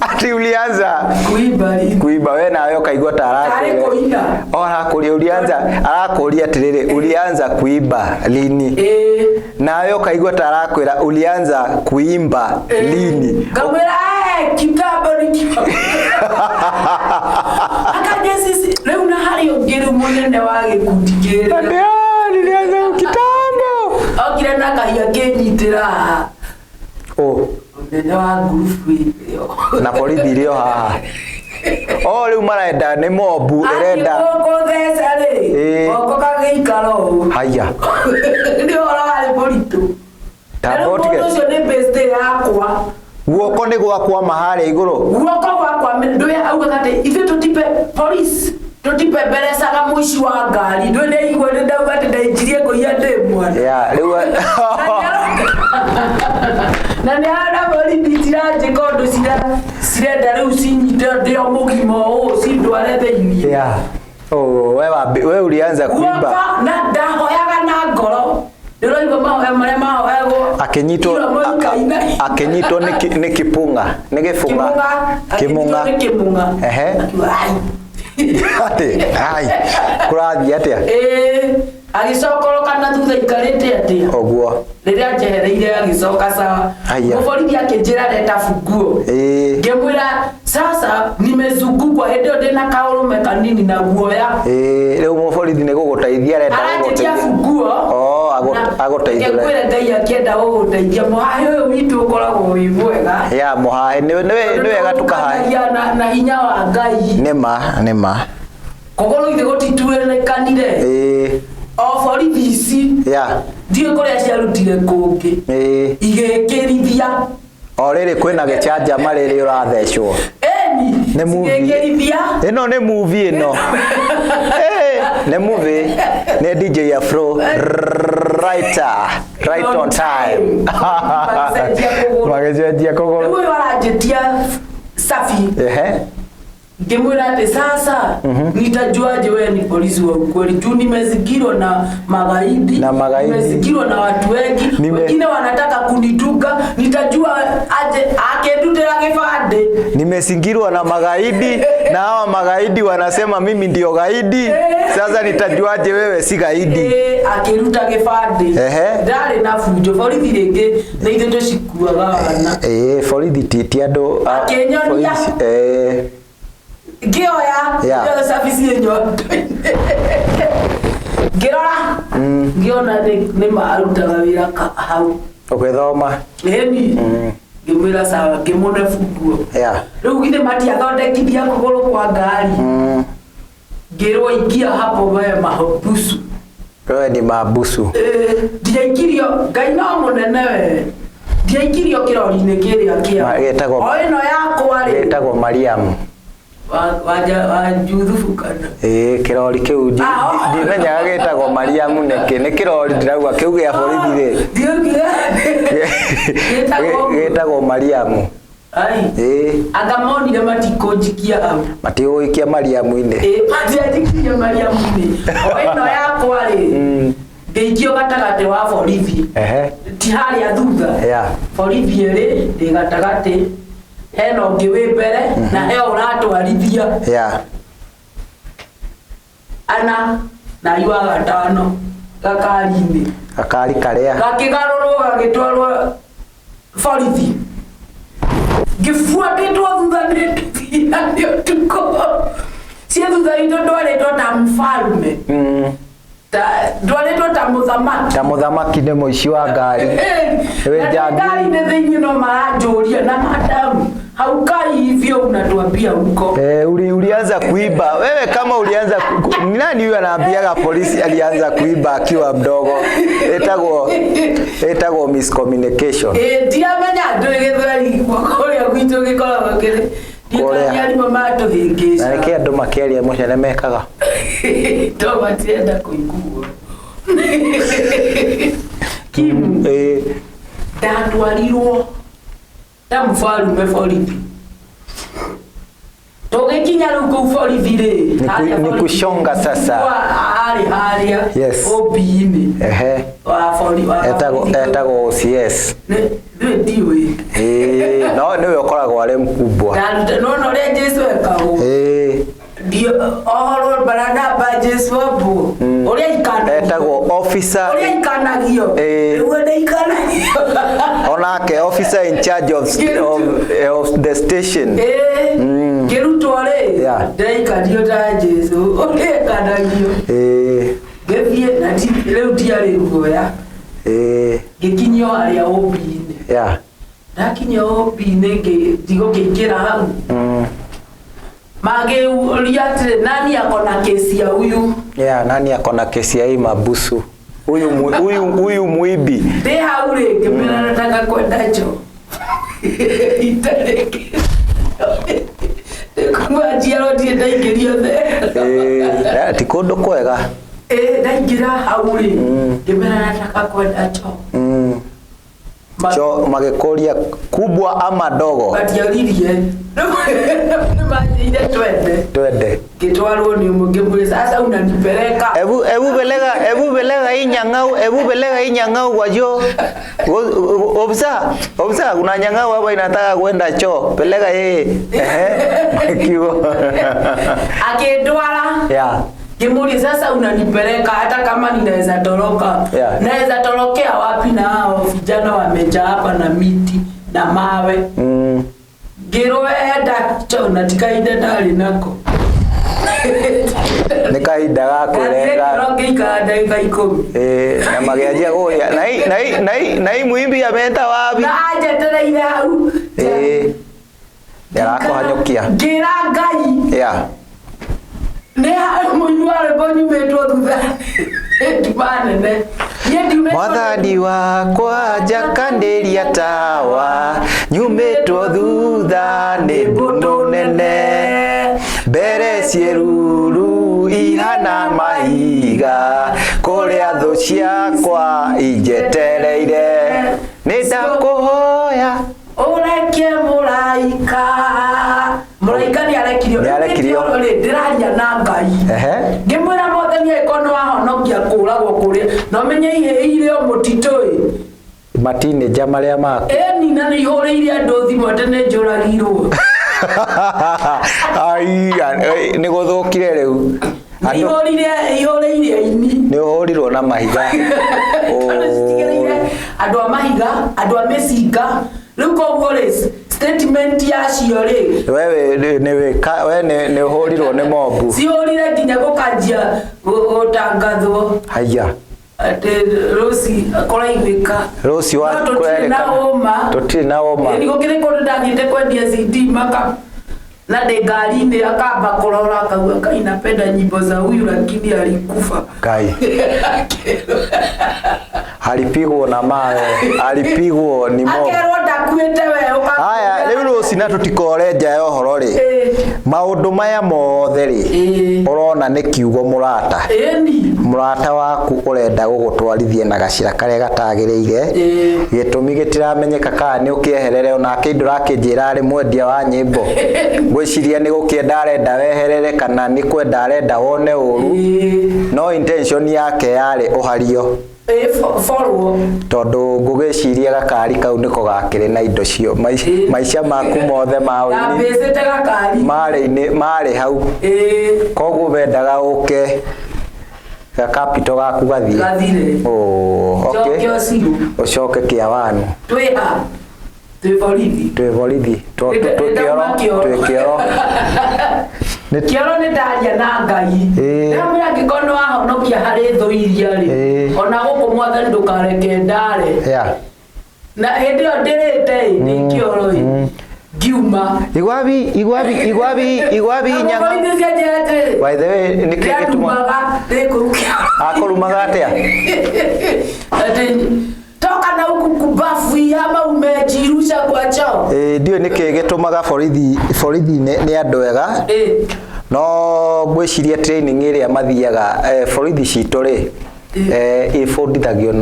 Ati ulianza kuimba lini? Kuimba we nawe ukaigua ta Tarĩ arakũria. kũina. O arakũria ulianza, arakũria atĩrĩrĩ, ulianza kuimba lini? Nawe ukaigua ta arakwĩra ulianza kuimba lini? Kamwĩra, kitambo ni kitambo. Akanja sisi rĩu na harĩ ũngĩ rĩu mũnene wa gĩkundi kĩrĩa. Ati, nilianza kitambo. Okire na kahiga kĩnyitĩra haha. Ũ. Mũnene wa ngurubu ĩyo. Na borithi irĩ o haha. O rĩu marenda nĩ mobu ĩrenda. Athiĩ gũtheca rĩ, goko gagĩikara ũũ. Haya. Nĩ ũhoro warĩ mũritũ. Ta Na rĩu boti mũndũ ũcio nĩ birthday yakwa. Guoko nĩ gwakwama harĩa igũrũ. Guoko gwakwa ndũĩ augaga atĩ ithuĩ tũtipe police, tũtipemberecaga mũici wa ngari. Ndũĩ nĩ igua nĩ ndauga atĩ ndainjirie kũiya ndĩ mwana. Yeah, rĩu Na nĩ arona borithi ciranjĩka ũndũ cirenda rĩu cinyite ndĩ o mũgima ũũ cindware thĩiniĩ. Yeah. Oh, we ulianza kuimba. Guoko na ndahoyaga na ngoro. Ndĩraigua mahoya marĩa mahoyagwo. Akĩnyitwo Iromo ikaina. akĩnyitwo nĩ kĩbũng'a, nĩ gĩbũng'a. Kĩmũng'a. Kĩmũng'a. Akĩnyitwo nĩ kĩmũng'a. Ehe. Akiuga, ai. Atĩ, ai, kũrathiĩ atĩa? Agĩcokoroka na thutha ikarĩte atĩa? Ũguo. Rĩrĩa njehereire agĩcoka sawa. Aya. Mũborithi akĩnjĩra leta funguo. Ngĩmwĩra sasa nimezungukwa, hĩndĩ ĩyo ndĩna kaũrũme kanini na guoya. Rĩu mũborithi nĩ gũgũteithia arenda Aranjĩtia gũgũteithia. funguo. Oh, Na agũteithũre. ngĩkwĩra Ngai akĩenda gũgũteithia, mũhahĩ ũyũ witũ ũkoragwo wĩ mwega. Ya, mũhahĩ, nĩ wega tũkahahe. Tũkanagia na hinya wa Ngai. Nĩ ma, nĩ ma. Kũgũrũ ithe gũtituĩrĩkanire. O borithi ici. Ndiũĩ kũrĩa ciarutire kũngĩ. Igĩkĩrithia. O rĩrĩ kwĩna gĩcanjama rĩrĩ ũrathecwo. Ĩni. Nĩ movie. Cigĩkĩrithia. Ĩno nĩ movie ĩno. Nĩ movie. Nĩ DJ Afro. Writer. Right on time. Magĩcenjia kũgũrũ. Magĩcenjia kũgũrũ. Rĩu ũyũ aranjĩtia Safi. Ngĩmwĩra atĩ sasa nitajuaje wewe ni polisi wa ukweli juu nimezingirwa na magaidi, Na magaidi. Nimezingirwa na watu wengi, wengine wanataka kunituka, nitajua aje? Akĩndutĩra gĩbandĩ. Nimezingirwa na magaidi na hawa magaidi wanasema mimi ndio gaidi. Sasa nitajuaje wewe si gaidi? Akĩruta gĩbandĩ. Ndarĩ na bunjo borithi rĩngĩ nĩ ithuĩ tũcikuaga wana. Borithi ti andũ Akĩnyonia. Borithi, Ngĩoya ngĩoya cabici ĩnyondo-inĩ, ngĩrora, ngĩona nĩ marutaga wĩra hau. Ũgĩthoma. Ĩni, ngĩmwĩra sawa, ngĩmũne funguo. Rĩu githĩ matiathondekithia kũgũrũ kwa ngari. Ngĩrwo ingia hapo we mahabusu. Wewe ni mahabusu. Ndiaikirio, Ngai no mũnene we, ndiaikirio kĩrori-inĩ kĩrĩa kĩa o ĩno yakwa rĩ. Gĩtagwo Mariam. Wa Juthubu kana? Kĩrori kĩu Ah, oh. ndimenyaga gĩtagwo Mariamu nĩkĩ. Nĩ kĩrori ndĩrauga kĩu gĩa borithi rĩ. Gĩtagwo Gĩtagwo Mariamu. Ai. Anga monire matikũnjikia hau. Matigũgũikia Mariamu-inĩ. Matianjikirie Mariamu-inĩ. O ĩno yakwa rĩ, ngĩikio gatagatĩ wa borithi. Ti harĩa thutha. Borithi ĩrĩ ndĩ gatagatĩ, hena ũngĩ wĩ mbere na he ũratwarithia. Ana na iwa gatano gakari-inĩ. Gakari karĩa. Gakĩgarũrwo gagĩtwarwo borithi. Ngĩbuatĩtwo thutha nĩ nduthi na nĩ ũtukũ. Ciĩ thutha witũ ndwarĩtwo ta mfalme. Ta ndwarĩtwo ta mũthamaki. Ta mũthamaki nĩ mũici wa ngari. Wĩ Na njangiri. ngari-inĩ thĩinĩ no maranjũria na madamu haukai hivyo unatuambia huko. Ulianza kuiba wewe kama ulianza ni nani huyu anaambiaga polisi alianza kuiba akiwa mdogo? Etagwo miscommunication. Ndiramenya andũ gĩthweri kũrĩa gwitũ gĩkoragwo kĩrĩ. Kũrĩa. Ndiramenya arimũ matũhĩngĩca. Na nĩkĩ andũ makĩaria mũcene mekaga? To matirenda kũiguo. Kimu. Ndatwarirwo ta mfalume borithi. Tũgĩkinya rĩu kũu borithi rĩ, harĩa Ni borithi. kushonga sasa. Harĩ harĩa OB-inĩ. Wa wa borithi. Etagwo OCS. Nĩ ndiũĩ. No nĩwe ũkoragwo arĩ mkubwa. Ndaruta, no, no, ũrĩa Jesu ekagwo. Ndio, ohorwo Baranaba Jesu ambwo. Ũrĩa ikanagio. Etagwo officer. Ũrĩa ikanagio. Nĩguo ndaikanagio. Onake officer in charge of the station. Ngĩrutwo rĩ, ndĩraikanio ta Jesu, ũrĩa ikanagio. Ngĩthiĩ na rĩu ndiarĩ guoya. Ngĩkinyio harĩa OB-inĩ. Ndakinya OB-inĩ ndigũkĩingĩra hau. Magĩũria atĩrĩ, nani ako na kesi ya huyu? Yeah, nani ako na kesi ya hii mabusu? Huyu huyu muibi. Ndĩ hau rĩ, ngĩmwĩra nataka kwenda choo. Itarĩ kesi. Kuma njiarwo ndirĩ ndaingĩrio thero. Ti kũndũ kwega. Ndaingĩra hau rĩ, ngĩmwĩra nataka kwenda choo. Choo magĩkũria kubwa ama dogo? Matioririe. Nĩmanjĩire twende. Twende. Ngĩtwarwo nĩ ũmwe, ngĩmwĩra sasa unanipeleka. Ebu belega, ebu belega hii nyang'au, ebu belega hii nyang'au kwa choo. Obsa, obsa kuna nyang'au hapa inataka kwenda choo. Peleka yeye. Kiwo. Akĩndwara. Ngĩmũria sasa unanipeleka hata kama ninaweza toroka. Naweza torokea wapi na hao vijana wamejaa hapa na miti na mawe. Ngĩrwo enda choo na ti kahinda ndarĩ nako. Nĩ kahinda ga kwĩrenga. Ngĩrwo ngĩikara ndagĩka 10. Na magĩanjia kũũria, na hii muimbi ameenda wapi? Na anjetereire hau. Nĩarakũhanyũkia. Ngĩra Ngai. Nĩ mũini wa rwĩmbo nyumĩtwo thutha. Nduma nene. Niĩ ndiumĩtwo Mwathani wakwa njakanĩria tawa, nyumĩtwo thutha nĩ mbũtũ nene. Mbere ciĩruru ihana mahiga, kũrĩa thũ ciakwa injetereire. Nĩ ndakũhoya ũreke mũraika. Mũraika nĩ arekirio. Nĩ arekirio. Ũmenye ihĩĩ irĩ o mũtitũ ĩ. Matinĩnja marĩa maku. Ĩni, na nĩ ihũrĩire andũ thimũ atĩ nĩ njũragirwo. Ai, nĩ gũthũkire rĩu. Nĩ Andũ ihũrire ihũrĩire aini. Nĩ ũhũrirwo na mahiga. Tondũ citigĩrĩire andũ a mahiga, andũ a mĩcinga. Rĩu koguo rĩ, statement yacio rĩ, We we nĩ ũhũrirwo nĩ mobu. Cihũrire nginya gũkanjia gũtangathwo Haya. Atĩ Rũci kũraiguĩka. Rũci wa No tũtirĩ na ũma. Tũtirĩ na ũma. Ĩni, gũkĩrĩ kũndũ ndathiĩte kwendia CD maka na ndĩ ngari-inĩ, akamba kũrora akauga, "Kai, napenda nyimbo za huyu lakini alikufa." Ngai. Alipigwo na mawe, alipigwo ni mob. Akerwo ndakuĩte we. Haya, rĩu Rũci, na tũtikore nja ya ũhoro rĩ, maũndũ maya mothe rĩ, ũrona nĩ kiugo mũrata. Mũrata waku ũrenda gũgũtwarithia na gacĩra karĩa gatagĩrĩire. Gĩtũmi gĩtiramenyeka, kana nĩ ũkĩeherere onake indo ũrakĩnjĩra arĩ mwendia wa nyĩmbo. Ngwĩciria nĩ gũkĩenda arenda weherere, kana nĩ kwenda arenda wone ũru. No intention yake yarĩ ũhario. Ĩĩ, forwo. Tondũ ngũgĩciria gakari kau nĩko gakĩrĩ na indo cio. Maica maku mothe ma ũini Ndambĩcĩte gakari. Marĩ marĩ hau. Koguo wendaga ũke gakapito gaku gathiĩ. Gathire. Oh, okay. Njoke ũcirũ. Ũcoke kĩa wanu. Twĩ ha? Twĩ borithi. Twĩ borithi. Twĩ Ndauma kĩoro. kĩoro. Twĩ kĩoro. Kĩoro nĩ ndaria na Ngai. Ndamwĩra angĩkorwo nĩ wahonokia harĩ thũ iria rĩ, ona gũkũ Mwathani ndũkareke ndare. Na hĩndĩ ĩyo ndĩrĩte ĩ, ndĩ kĩoro ĩ, ngiuma. Igwabi, igwabi, igwabi, igwabi nyanga. Borithi cianjĩra atĩrĩrĩ, By the way, nĩkĩ gĩtũma ndĩrandumaga ndĩ kũu kĩoro. Akũrumaga atĩa? Ati toka na huku kubafu hii ama umejirusha kwa choo. Ĩĩ, ndiũĩ nĩkĩ gĩtũmaga borithi. Borithi nĩ andũ ega, no ngwĩciria training ĩrĩa mathiaga, borithi citũ rĩ, ĩbundithagio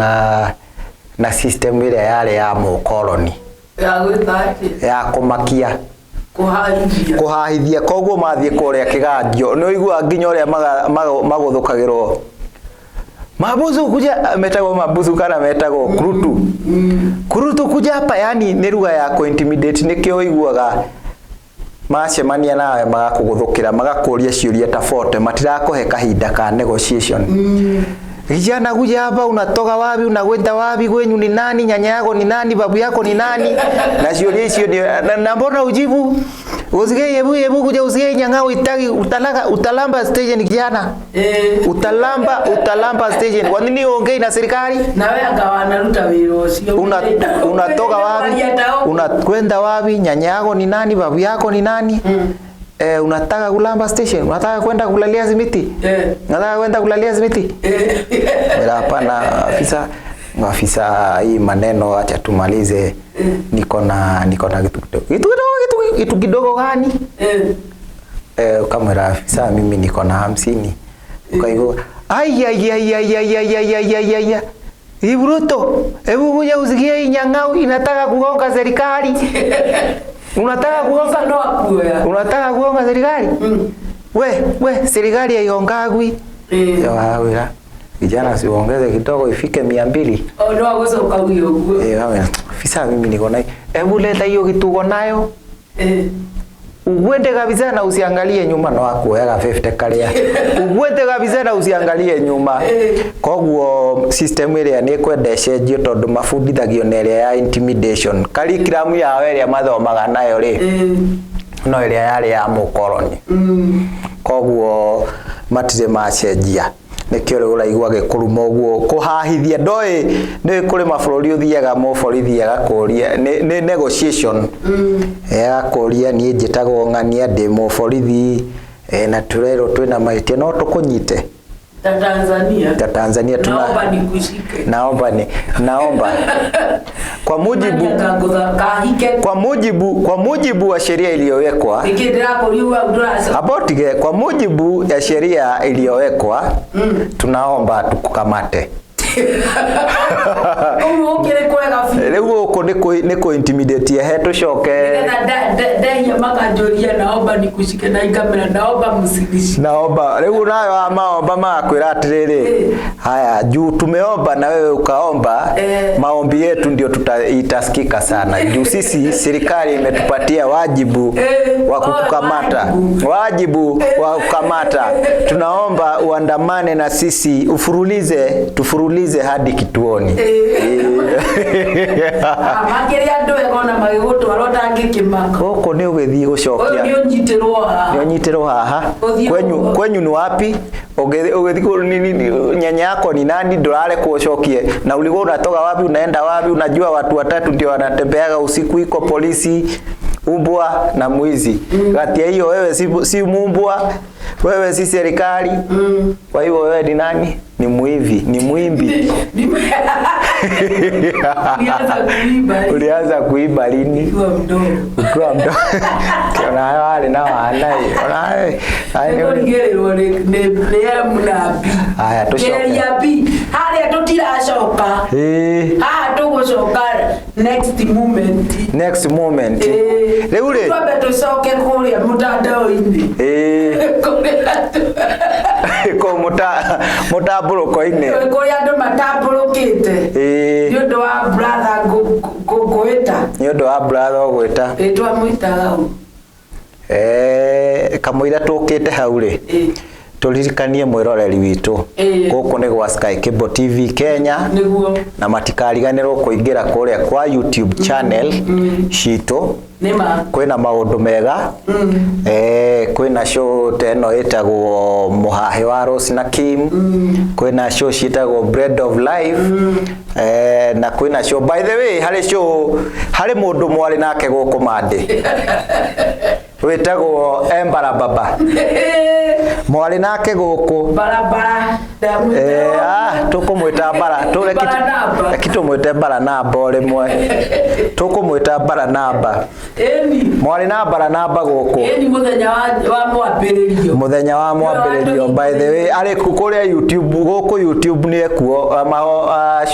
na system ĩrĩa yarĩ ya mũkoroni. Ya gwĩka atĩ? Ya kũmakia. Kũharithia. Kũhahithia. Koguo mathiĩ kũrĩa kĩganjo nĩ ũiguaga nginya ũrĩa magũthũkagĩrwo mabusu kuja, metagwo mabusu kana metagwo kurutu, kurutu kuja hapa, yani nĩ lugha ya kũ-intimidate. Nĩkĩo ũiguaga macemania nawe magakũgũthũkĩra, magakũria ciũria ta 40, matirakũhe kahinda ka negotiation. Kijana, kuja hapa, unatoka wapi, unakwenda wapi, kwenyu ni nani, nyanya yako ni nani, babu yako ni nani? Na ciũria icio na mbona ujibu? Usikie, hebu hebu kuja usikie nyang'au itaki utalaka utalamba station, kijana. Utalamba, utalamba station. Kwa nini uongei na serikali? Nawe anga wanaruta wĩra ũcio. Unatoka wapi? Kwaria ta ũguo. Unakwenda wapi? Nyanya yako ni nani? Babu yako ni nani? Unataka kulamba station? Unataka kwenda kulalia simiti? Unataka kwenda kulalia simiti? Mera hapana, afisa. Afisa, hii maneno acha tumalize. Niko na kitu kidogo. Kitu kidogo, kitu kidogo gani? Ukamwera afisa, mimi niko na 50. Ukaigua ai ai ai ai ai ai ai ai ai ai ai. Ibruto, hebu kuja usikie hii nyang'au inataka kugonga serikali. Unataka kugonga No akuoya. Unataka kugonga serikali? We, serikali haigongagwi. Wawira. Kijana, si uongeze kidogo ifike 200. O no agũcoka uge ũguo. Wewe, afisa, mimi niko nayo. Hebu leta hiyo kitu uko nayo. Uende kabisa na usiangalie nyuma, no akuoyaga 50 karia. Uende kabisa na usiangalie nyuma. Koguo system ĩrĩa nĩ kwenda ĩcenjio, tondũ mabundithagio na ĩrĩa ya intimidation. Curriculum yao ĩrĩa mathomaga nayo rĩ, no ĩrĩa yarĩ ya mũkoroni. Koguo matirĩ macenjia, nĩkĩo rĩu ũraigua gĩkũruma ũguo kũhahithia. Ndoĩ nĩ kũrĩ mabũrũri ũthiaga mũborithi agakũria, nĩ negotiation. Agakũria, niĩ njĩtagwo ng'ania, ndĩ mũborithi, na tũrerwo twĩna mahĩtia, no tũkũnyite. Ta Tanzania. Ta Tanzania tuna Naomba nikushike. Naomba ni naomba kwa mujibu Kangũtha kahike. Kwa mujibu wa sheria iliyowekwa. Nĩkĩ ndĩrakũria ũguo ndũracoka? Hapo tige, kwa mujibu ya sheria iliyowekwa, tunaomba tukukamate. Ũguo ũkĩrĩ kwega biũ. Rĩu gũkũ Gũkũ nĩ kũ intimidate he tũcoke. Nĩgetha ndehia makanjũria, "Naomba nikushike na hii kamera, naomba msinishike." Naomba rĩu nayo wa maomba magakwĩra atĩrĩrĩ, haya, juu tumeomba na wewe ukaomba, maombi yetu ndio itasikika sana, juu sisi serikali imetupatia wajibu wa kukukamata. Wajibu. Wajibu wa kukamata. Tunaomba uandamane na sisi, ufurulize, tufurulize hadi kituoni. Ah, makĩrĩ andũ ega ona magĩgũtwara ũtangĩkĩmaka. Gũkũ nĩ ũgĩthiĩ Ũyũ gũcokia. nĩ ũnyitĩrwo haha. Nĩ ũnyitĩrwo haha. Ũthiĩ Kwenyu, ũguo. kwenyu ni wapi? Ũgĩthiĩ nyanya yako ni nani? Ndũrarekwo ũcokie. Na ulikuwa unatoka wapi, unaenda wapi? Unajua watu watatu ndio wanatembeaga usiku, iko polisi, umbwa na mwizi. Kati ya hiyo wewe si mumbwa, wewe si serikali. Kwa hivyo wewe ni nani? Ni mwivi, ni mwimbi. Ulianza kuiba, eh? Ulianza kuiba lini? Ukiwa mdogo. Ukiwa mdogo. Onawe warĩ na wana ĩ, onawe. Nĩkũrigĩrĩrwo nĩ M na B. Haya, tũcoke. Geria B harĩa tũtiracoka. Haha tũgũcoka next moment. Next moment. Rĩu rĩ, Twambe tũcoke kũrĩa mũtandao-inĩ. Kũrĩa kũu mũtambũrũko-inĩ. Kũrĩa andũ matambũrũkĩte nĩ ũndũ wa brother ngũĩta. Nĩ ũndũ wa brother ũgwĩta. Ĩ, twamwĩtaga ũ? Kamũira tũkĩte hau rĩ, tũririkanie mwĩroreri witũ, gũkũ nĩ gwa Sky Cable TV Kenya, na matikariganĩrwo kũingĩra kũrĩa kwa YouTube channel citũ. Nĩma. Kwĩna maũndũ mega. Kwĩna show ta ĩno ĩtagwo Mũhahĩ wa Rose na Kim, kwĩna show ciĩtagwo Bread of Life, na kwĩna show, by the way, harĩ show, harĩ mũndũ mwarĩ nake gũkũ Mandĩ wĩtagwo Embara Baba, mwarĩ nake gũkũ. Barabara. Tũkũmwĩta bara Baranaba. Reki tũmwĩte Baranaba, o rĩmwe tũkũmwĩta Baranaba. Mwarĩ na Baranaba gũkũ. Ĩni, mũthenya wa mwambĩrĩrio. Mũthenya wa mwambĩrĩrio. By the way, arĩ kũrĩa YouTube, gũkũ YouTube nĩ ekuo,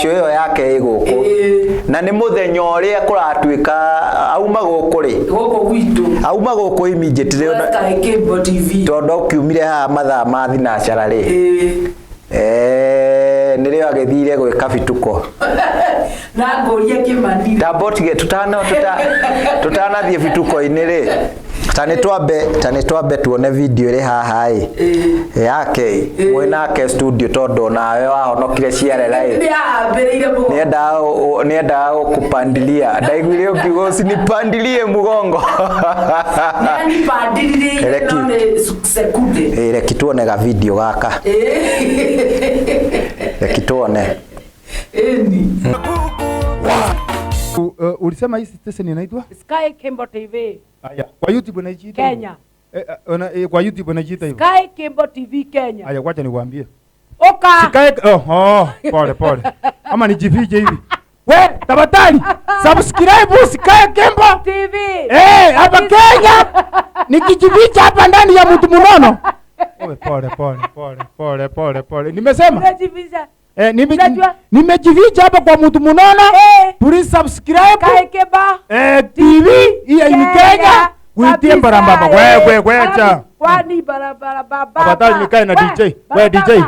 show ĩyo yake ĩ gũkũ. Na nĩ mũthenya ũrĩa kũratuĩka auma gũkũ rĩ, Gũkũ gwitũ. Auma gũkũ immediately. Sky Cable TV. Tondũ kiumire haha mathaa ma thinacara rĩ, nĩrĩo agĩthire gwĩka bituko. Na ngũrie kĩmani. Ndambotige tutanathiĩ bituko-inĩ rĩ, ta nĩ twambe tuone video ĩrĩ haha ĩ yake mwĩ nake studio, tondũ nawe wahonokire ciarera ĩ. Nĩ ahambĩrĩire mũgongo. Nĩendaga gũkũpandilia, ndaiguire ũkiuga, "Usinipandilie mgongo." Nĩanipandiririe Reki. no nĩ sekunde. Reki tuone ga video gaka. Reki tuone. Ĩni. Ulisema hii station inaitwa? Sky Cable TV. Aya, kwa YouTube inajiita hivyo? Kenya. Kwa YouTube inajiita hivyo? Sky Cable TV Kenya. Aya, wacha niwaambie. Oka. Sky oh, pole pole. Ama nijifiche hivi. We, tafadhali subscribe Sky Cable TV. Eh, hapa Kenya. Nikijificha hapa ndani ya mtu mnono. Owe, pole pole pole pole pole pole. Nimesema Unajificha. eh, Unajua? nimejificha hapa kwa mtu mnono. Please subscribe Sky Cable TV hii ni Kenya. Kuitie mbarambamba. We we wecha. Kwani barabara baba. Afadhali nikae na DJ. We DJ.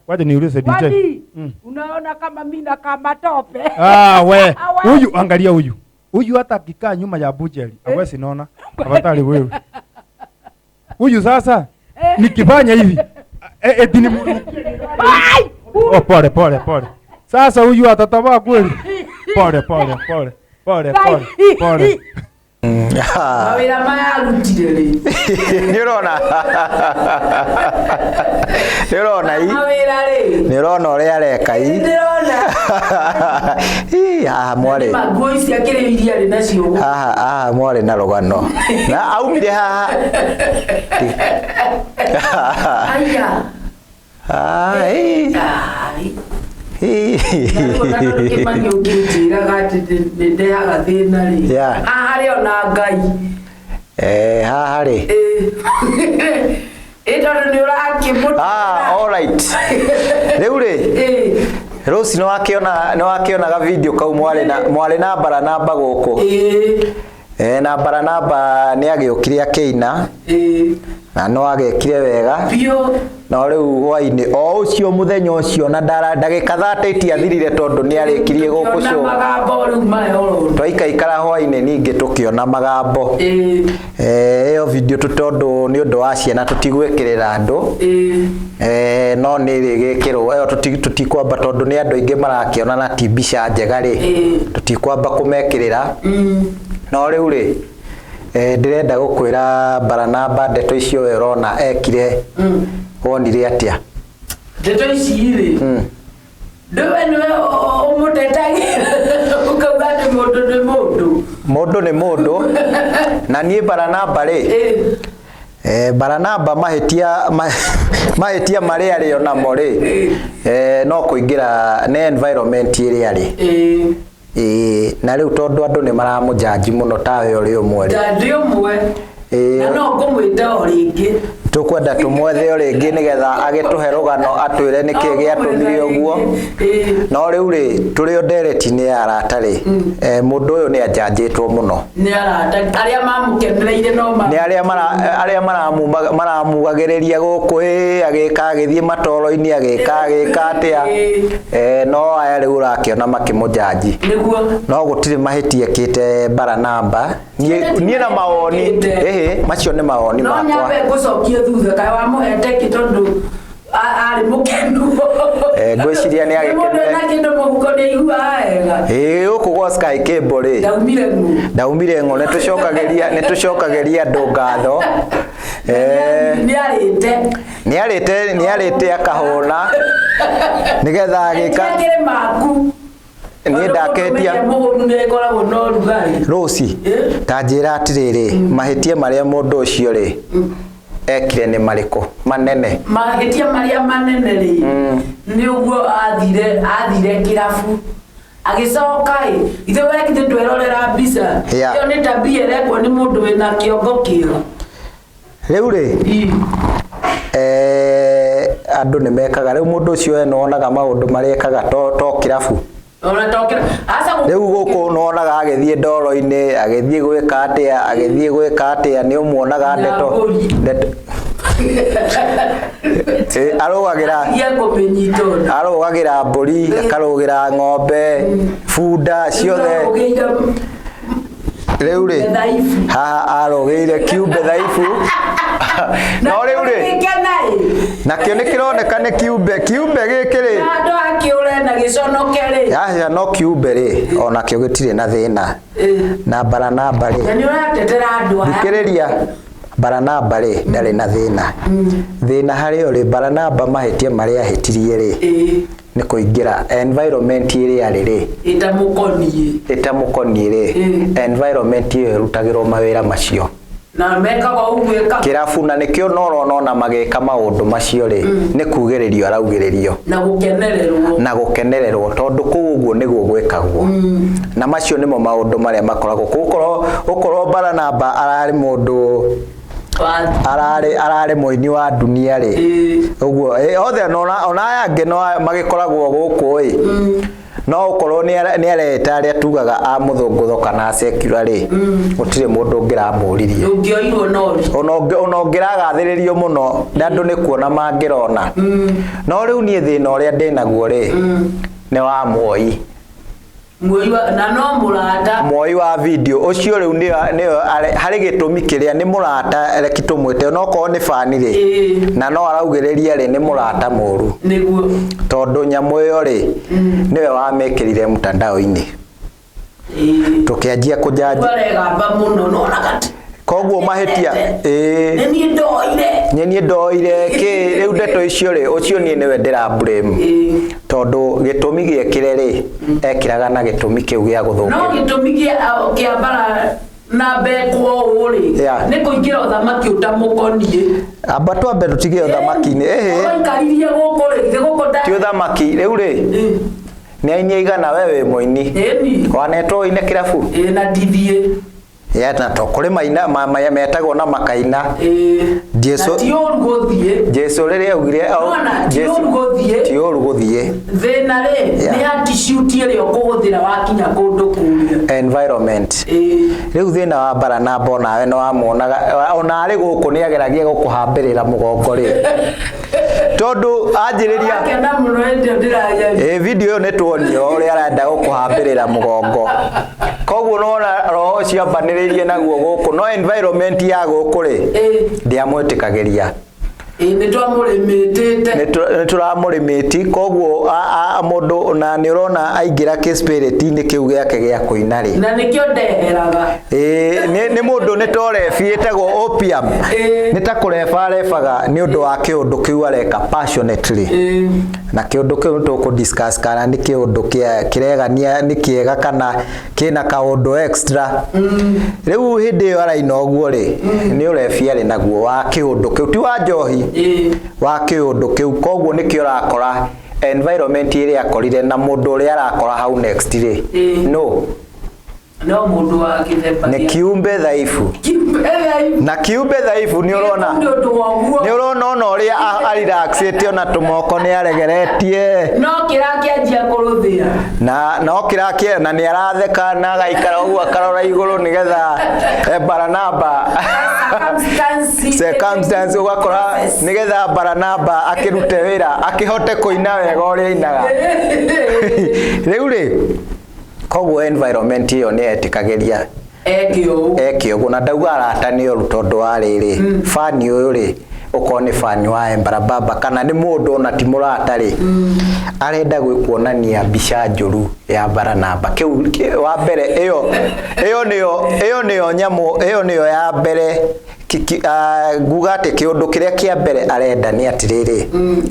Wacha niulize DJ. Kwani unaona kama mimi na kama tope? Ah, we. We. Huyu angalia huyu. Huyu hata akikaa nyuma ya bujeli, hawezi naona. Afadhali wewe. Huyu sasa nikifanya hivi eti ni Ai! Oh, pole pole pole. Sasa huyu atatavaa kweli. Pole pole pole. Pole pole pole. Mawĩra maya arutire rĩ. Nĩ ũrona i Mawĩra rĩ. Nĩ ũrona ũrĩa areka i? Ndĩrona. Ii, haha mwarĩ Nguo ici akĩrĩ iria arĩ nacio. Haha mwarĩ na rũgano na aumire haha. Aya. Ah, ii. Ai. Ii. Kĩmani ũkĩnjĩraga atĩ nĩ ndehaga thĩna rĩ. Haha harĩ ona Ngai. Haha rĩ. Ĩ, tondũ nĩ ũrakĩmũ Ah, all right, rĩu rĩ. Rose nĩ wakĩonaga video kau mwarĩ na Baranaba gũkũ. Na Baranaba nĩ agĩũkire akĩina na no agekire wega. Biũ. No rĩu hwainĩ o ũcio mũthenya ũcio na ndagĩka 30 itiathirire tondũ nĩ arĩkirie gũkũ Tũkĩona show. Magambo rĩu maya ũrona. Twaikaikara hwainĩ ningĩ tũkĩona magambo. Ĩyo video tu tondũ nĩ ũndũ wa ciana tũtigwĩkĩrĩra andũ. No nĩ rĩgĩkĩrwo ĩyo tũtikwamba tondũ nĩ andũ aingĩ marakĩona na ti mbica njega rĩ. Tũtikwamba kũmekĩrĩra. No rĩu rĩ ndĩrenda gũkwĩra Baranaba ndeto icio we ũrona ekire wonire atĩa? Ndeto ici rĩ, ndũwe nĩwe ũmũtetagĩra ũkauga atĩ mũndũ nĩ mũndũ. Mũndũ nĩ mũndũ na niĩ Baranaba rĩ, Baranaba mahĩtia marĩa arĩ onamo rĩ, no kũingĩra nĩ environment ĩrĩa arĩ. Ĩĩ, na rĩu tondũ andũ nĩ maramũjanji mũno tawe ũrĩ ũmwe rĩ. Ta ndĩ ũmwe. Na no ngũmwĩta o rĩngĩ. Tũkwenda tũmwethe o rĩngĩ nĩgetha agĩtũhe rũgano atwĩre nĩkĩ gĩatũmire ũguo. No rĩu rĩ tũrĩ o ndereti-inĩ ya arata rĩ, mũndũ ũyũ nĩ anjanjĩtwo mũno. Nĩ arata arĩa mamũkenereire no ma Nĩ arĩa arĩa maramugagĩrĩria gũkũ ĩ agĩka agĩthiĩ matoro-inĩ agĩka atĩa. No aya rĩu ũrakĩona makĩmũjanji. Nĩguo. No gũtirĩ mahĩtia ekĩte Baranaba. Niĩ na mawoni Ekĩte. ĩhĩ macio nĩ mawoni No makwa. Nyambe ngũcokie thutha kaĩ wamũhete kĩ tondũ arĩ mũkenu. Ngwĩciria nĩ Nĩ mũndũ agĩkenire. ena kĩndũ mũhuko nĩ aiguaga wega. Ĩĩ gũkũ gwa Sky Cable rĩ, Ndaumire ng'ũ. Ndaumire ng'o nĩ tũcokagĩria andũ ngatho. Nĩ arĩte. Nĩ arĩte akahũna nĩgetha agĩka. Akĩrĩ maku. Niĩ ndakĩhĩtia. Mũhũnu nĩ ĩkoragwo na ũrugarĩ. Rũci ta njĩra atĩrĩrĩ, mahĩtia marĩa mũndũ ũcio rĩ ekire nĩ marĩkũ manene? Mahĩtia marĩa manene rĩ, nĩ ũguo athire kĩrabu agĩcoka ĩ ithe we githĩ twerorera mbica ĩyo nĩ tabia ĩrekwo nĩ mũndũ wĩna kĩongo kĩega. Rĩu rĩ, andũ nĩ mekaga rĩu mũndũ ũcio we nĩwonaga maũndũ marĩa ekaga to kĩrabu. Ona tokĩra aca Rĩu gũkũ nĩwonaga agĩthiĩ ndoro-inĩ agĩthiĩ gwĩka atĩa agĩthiĩ gwĩka atĩa nĩ ũmuonaga ndeto Na mbũri. Ndeto arũgagĩra Atige kũmĩnyita ona. Arũgagĩra mbũri, akarũgĩra ng'ombe, bunda ciothe. Arũgĩire Rĩu rĩ thaifu. Haha arũgĩire kiumbe thaifu no rĩu rĩ Gĩkena ĩ. Nakĩo nĩ kĩroneka nĩ kiumbe gĩkĩ rĩ. Handũ akĩũre na gĩconoke rĩ. Aca no kiumbe rĩ onakĩo gĩtirĩ na thĩna na Baranaba rĩ. Na nĩ ũratetera andũ aya. Thikĩrĩria, Baranaba rĩ ndarĩ na thĩna. Thĩna harĩ rĩ Baranaba mahĩtia marĩa ahĩtirie rĩ nĩ kũingĩra environment ĩrĩa arĩ rĩ Ĩtamũkoniĩ. Ĩtamũkoniĩ rĩ. Environment ĩyo ĩrutagĩrwo mawĩra macio. Na mekaga ũguo ĩka Kĩrabu na nĩkĩo norona ona magĩka maũndũ macio rĩ nĩ kugĩrĩrio araugĩrĩrio. Na gũkenererwo. Na gũkenererwo tondũ kũu ũguo nĩguo gwĩkagwo na macio nĩmo maũndũ marĩa makoragwo kũu ũkorwo Baranaba ararĩ mũndũ ararĩ mũini wa dunia rĩ ũguo othe ona aya angĩ no magĩkoragwo gũkũ ĩ no ũkorwo nĩ areta arĩa tugaga a mũthũngũtho kana a secular rĩ gũtirĩ mũndũ ũngĩramũririe. Ũngĩoirwo nori. Ona ũngĩragathĩrĩrio mũno nĩ andũ nĩ kuona mangĩrona no rĩu niĩ thĩna ũrĩa ndĩnaguo rĩ nĩ wa Moi. Moi wa na no mũrata. Moi wa video ũcio rĩu nĩyo harĩ gĩtũmi kĩrĩa nĩ mũrata reki tũmwĩte onokorwo nĩ bani rĩ na no araugĩrĩria rĩ nĩ mũrata mũru. Nĩguo. Tondũ nyamũ ĩyo rĩ nĩwe wamĩkĩrire mtandao-inĩ tũkĩanjia kũjanji. Aregamba mũno nona kati. Koguo mahĩtia ĩĩ. Nĩ niĩ ndoire. Nĩ niĩ ndoire kĩ rĩu ndeto icio rĩ ũcio niĩ nĩwe ndĩra blame tondũ gĩtũmi gĩekĩre rĩ ekĩraga na gĩtũmi kĩu gĩa No gũthũkĩra. Gĩtũmi kĩa bara na mbekwo ũũ rĩ nĩ kũingĩra ũthamaki ũtamũkoniĩ. Amba twambe tũtige ũthamaki-inĩ ĩhĩ. Waikaririe gũkũ rĩ githĩ gũkũ Ti ũthamaki rĩu rĩ nĩ aini aigana we wĩ mũini Ĩni. Wanetwo ũine kĩrabu? Ĩ na ndithiĩ. Ya na to kũrĩ maina metagwo na makaina. Jesu Na ti ũru gũthiĩ. Jesu rĩrĩa augire Nona, ti Jesu- ũru gũthiĩ. ti ũru gũthiĩ. Thĩna rĩ, Yeah. nĩ attitude ĩrĩa ũkũhũthĩra wakinya kũndũ kũrĩa. Environment. Ĩĩ. Rĩu thĩna wa Baranaba onawe nĩ wamuonaga ona arĩ gũkũ nĩ ageragia gũkũhambĩrĩra mũgongo rĩ, tondũ anjĩrĩria Akena mũno hĩndĩ ĩyo ndĩrageria. Ĩ video ĩyo nĩ tuonio ũrĩa arenda gũkũhambĩrĩra mũgongo, koguo nona roho ũcio ambanĩrĩirie naguo gũkũ, no environment ya gũkũ rĩ, Ĩĩ. ndĩamwĩtĩkagĩria. Ĩĩ, nĩ twamũrĩmĩtĩte. Nĩ tũramũrĩmĩti, koguo mũndũ na nĩ ũrona aingĩra kĩspiriti-inĩ kĩu gĩake gĩa kũina rĩ, Na nĩkĩo ndeheraga. Ĩĩ, nĩ mũndũ nĩ torebi ĩtagwo opium. Ĩĩ. Nĩ ta kũreba arebaga nĩ ũndũ wa kĩũndũ kĩu areka passionately. Ĩĩ. Na kĩũndũ kĩu nĩ tũkũ discuss kana nĩ kĩũndũ kĩregania nĩ kĩega kana kĩna kaũndũ extra. Rĩu hĩndĩ ĩyo araina ũguo rĩ, nĩ ũrebi arĩ naguo wa kĩũndũ kĩu, ti wa njohi, Ĩĩ. wa kĩũndũ kĩu. Koguo nĩkĩo ũrakora environment ĩrĩa akorire na mũndũ ũrĩa arakora hau next rĩ, Ĩĩ. no No mũndũ wa gĩthemba nĩ gĩa- kiumbe dhaifu. Kiumbe dhaifu. Na kiumbe dhaifu nĩ ũrona, Nĩ ũndũ wa ũguo. nĩ ũrona ona ũrĩa arelaxĩte, ona tũmoko nĩ aregeretie. No kĩrakĩanjia kũrũthĩa. Na no kĩrakĩera na nĩ aratheka na agaikara ũguo akarora igũrũ nĩgetha Baranaba Circumstance. Circumstance ũgakora nĩgetha Baranaba akĩrute wĩra akĩhote kũina wega ũrĩa ainaga rĩu rĩ. Koguo environment ĩyo nĩ etĩkagĩria Eke ũũ. Eke ũguo, na ndauga arata nĩ ũru, tondũ wa rĩrĩ, fani ũyũ rĩ, ũkorwo nĩ fani wa Embarambamba kana nĩ mũndũ ona ti mũrata rĩ, arenda gwĩkuonania mbica njũru ya Baranaba. Kĩu wa mbere ĩyo nĩyo nyamũ ĩyo nĩyo ya mbere. Nguga atĩ kĩũndũ kĩrĩa kĩa mbere arenda nĩ atĩrĩrĩ,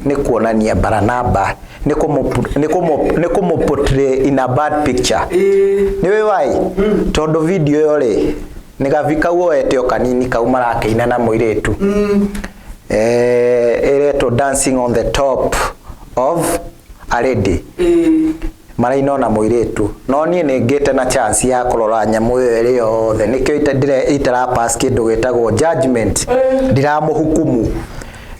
nĩ kuonania Baranaba nĩ kũmũ portray in a bad picture. Ĩĩ. Nĩ wĩ wai tondũ video ĩyo rĩ, nĩ gabi kau oete o kanini kau marakĩina na mũirĩtu, ĩretwo "Dancing on the Top of a Lady". Ĩĩ. Maraina ona mũirĩtu, no niĩ nĩ ngĩte na chance ya kũrora nyamũ ĩyo ĩrĩ yothe, nĩkĩo itara pass kĩndũ gĩtagwo judgment, ndiramũhukumu No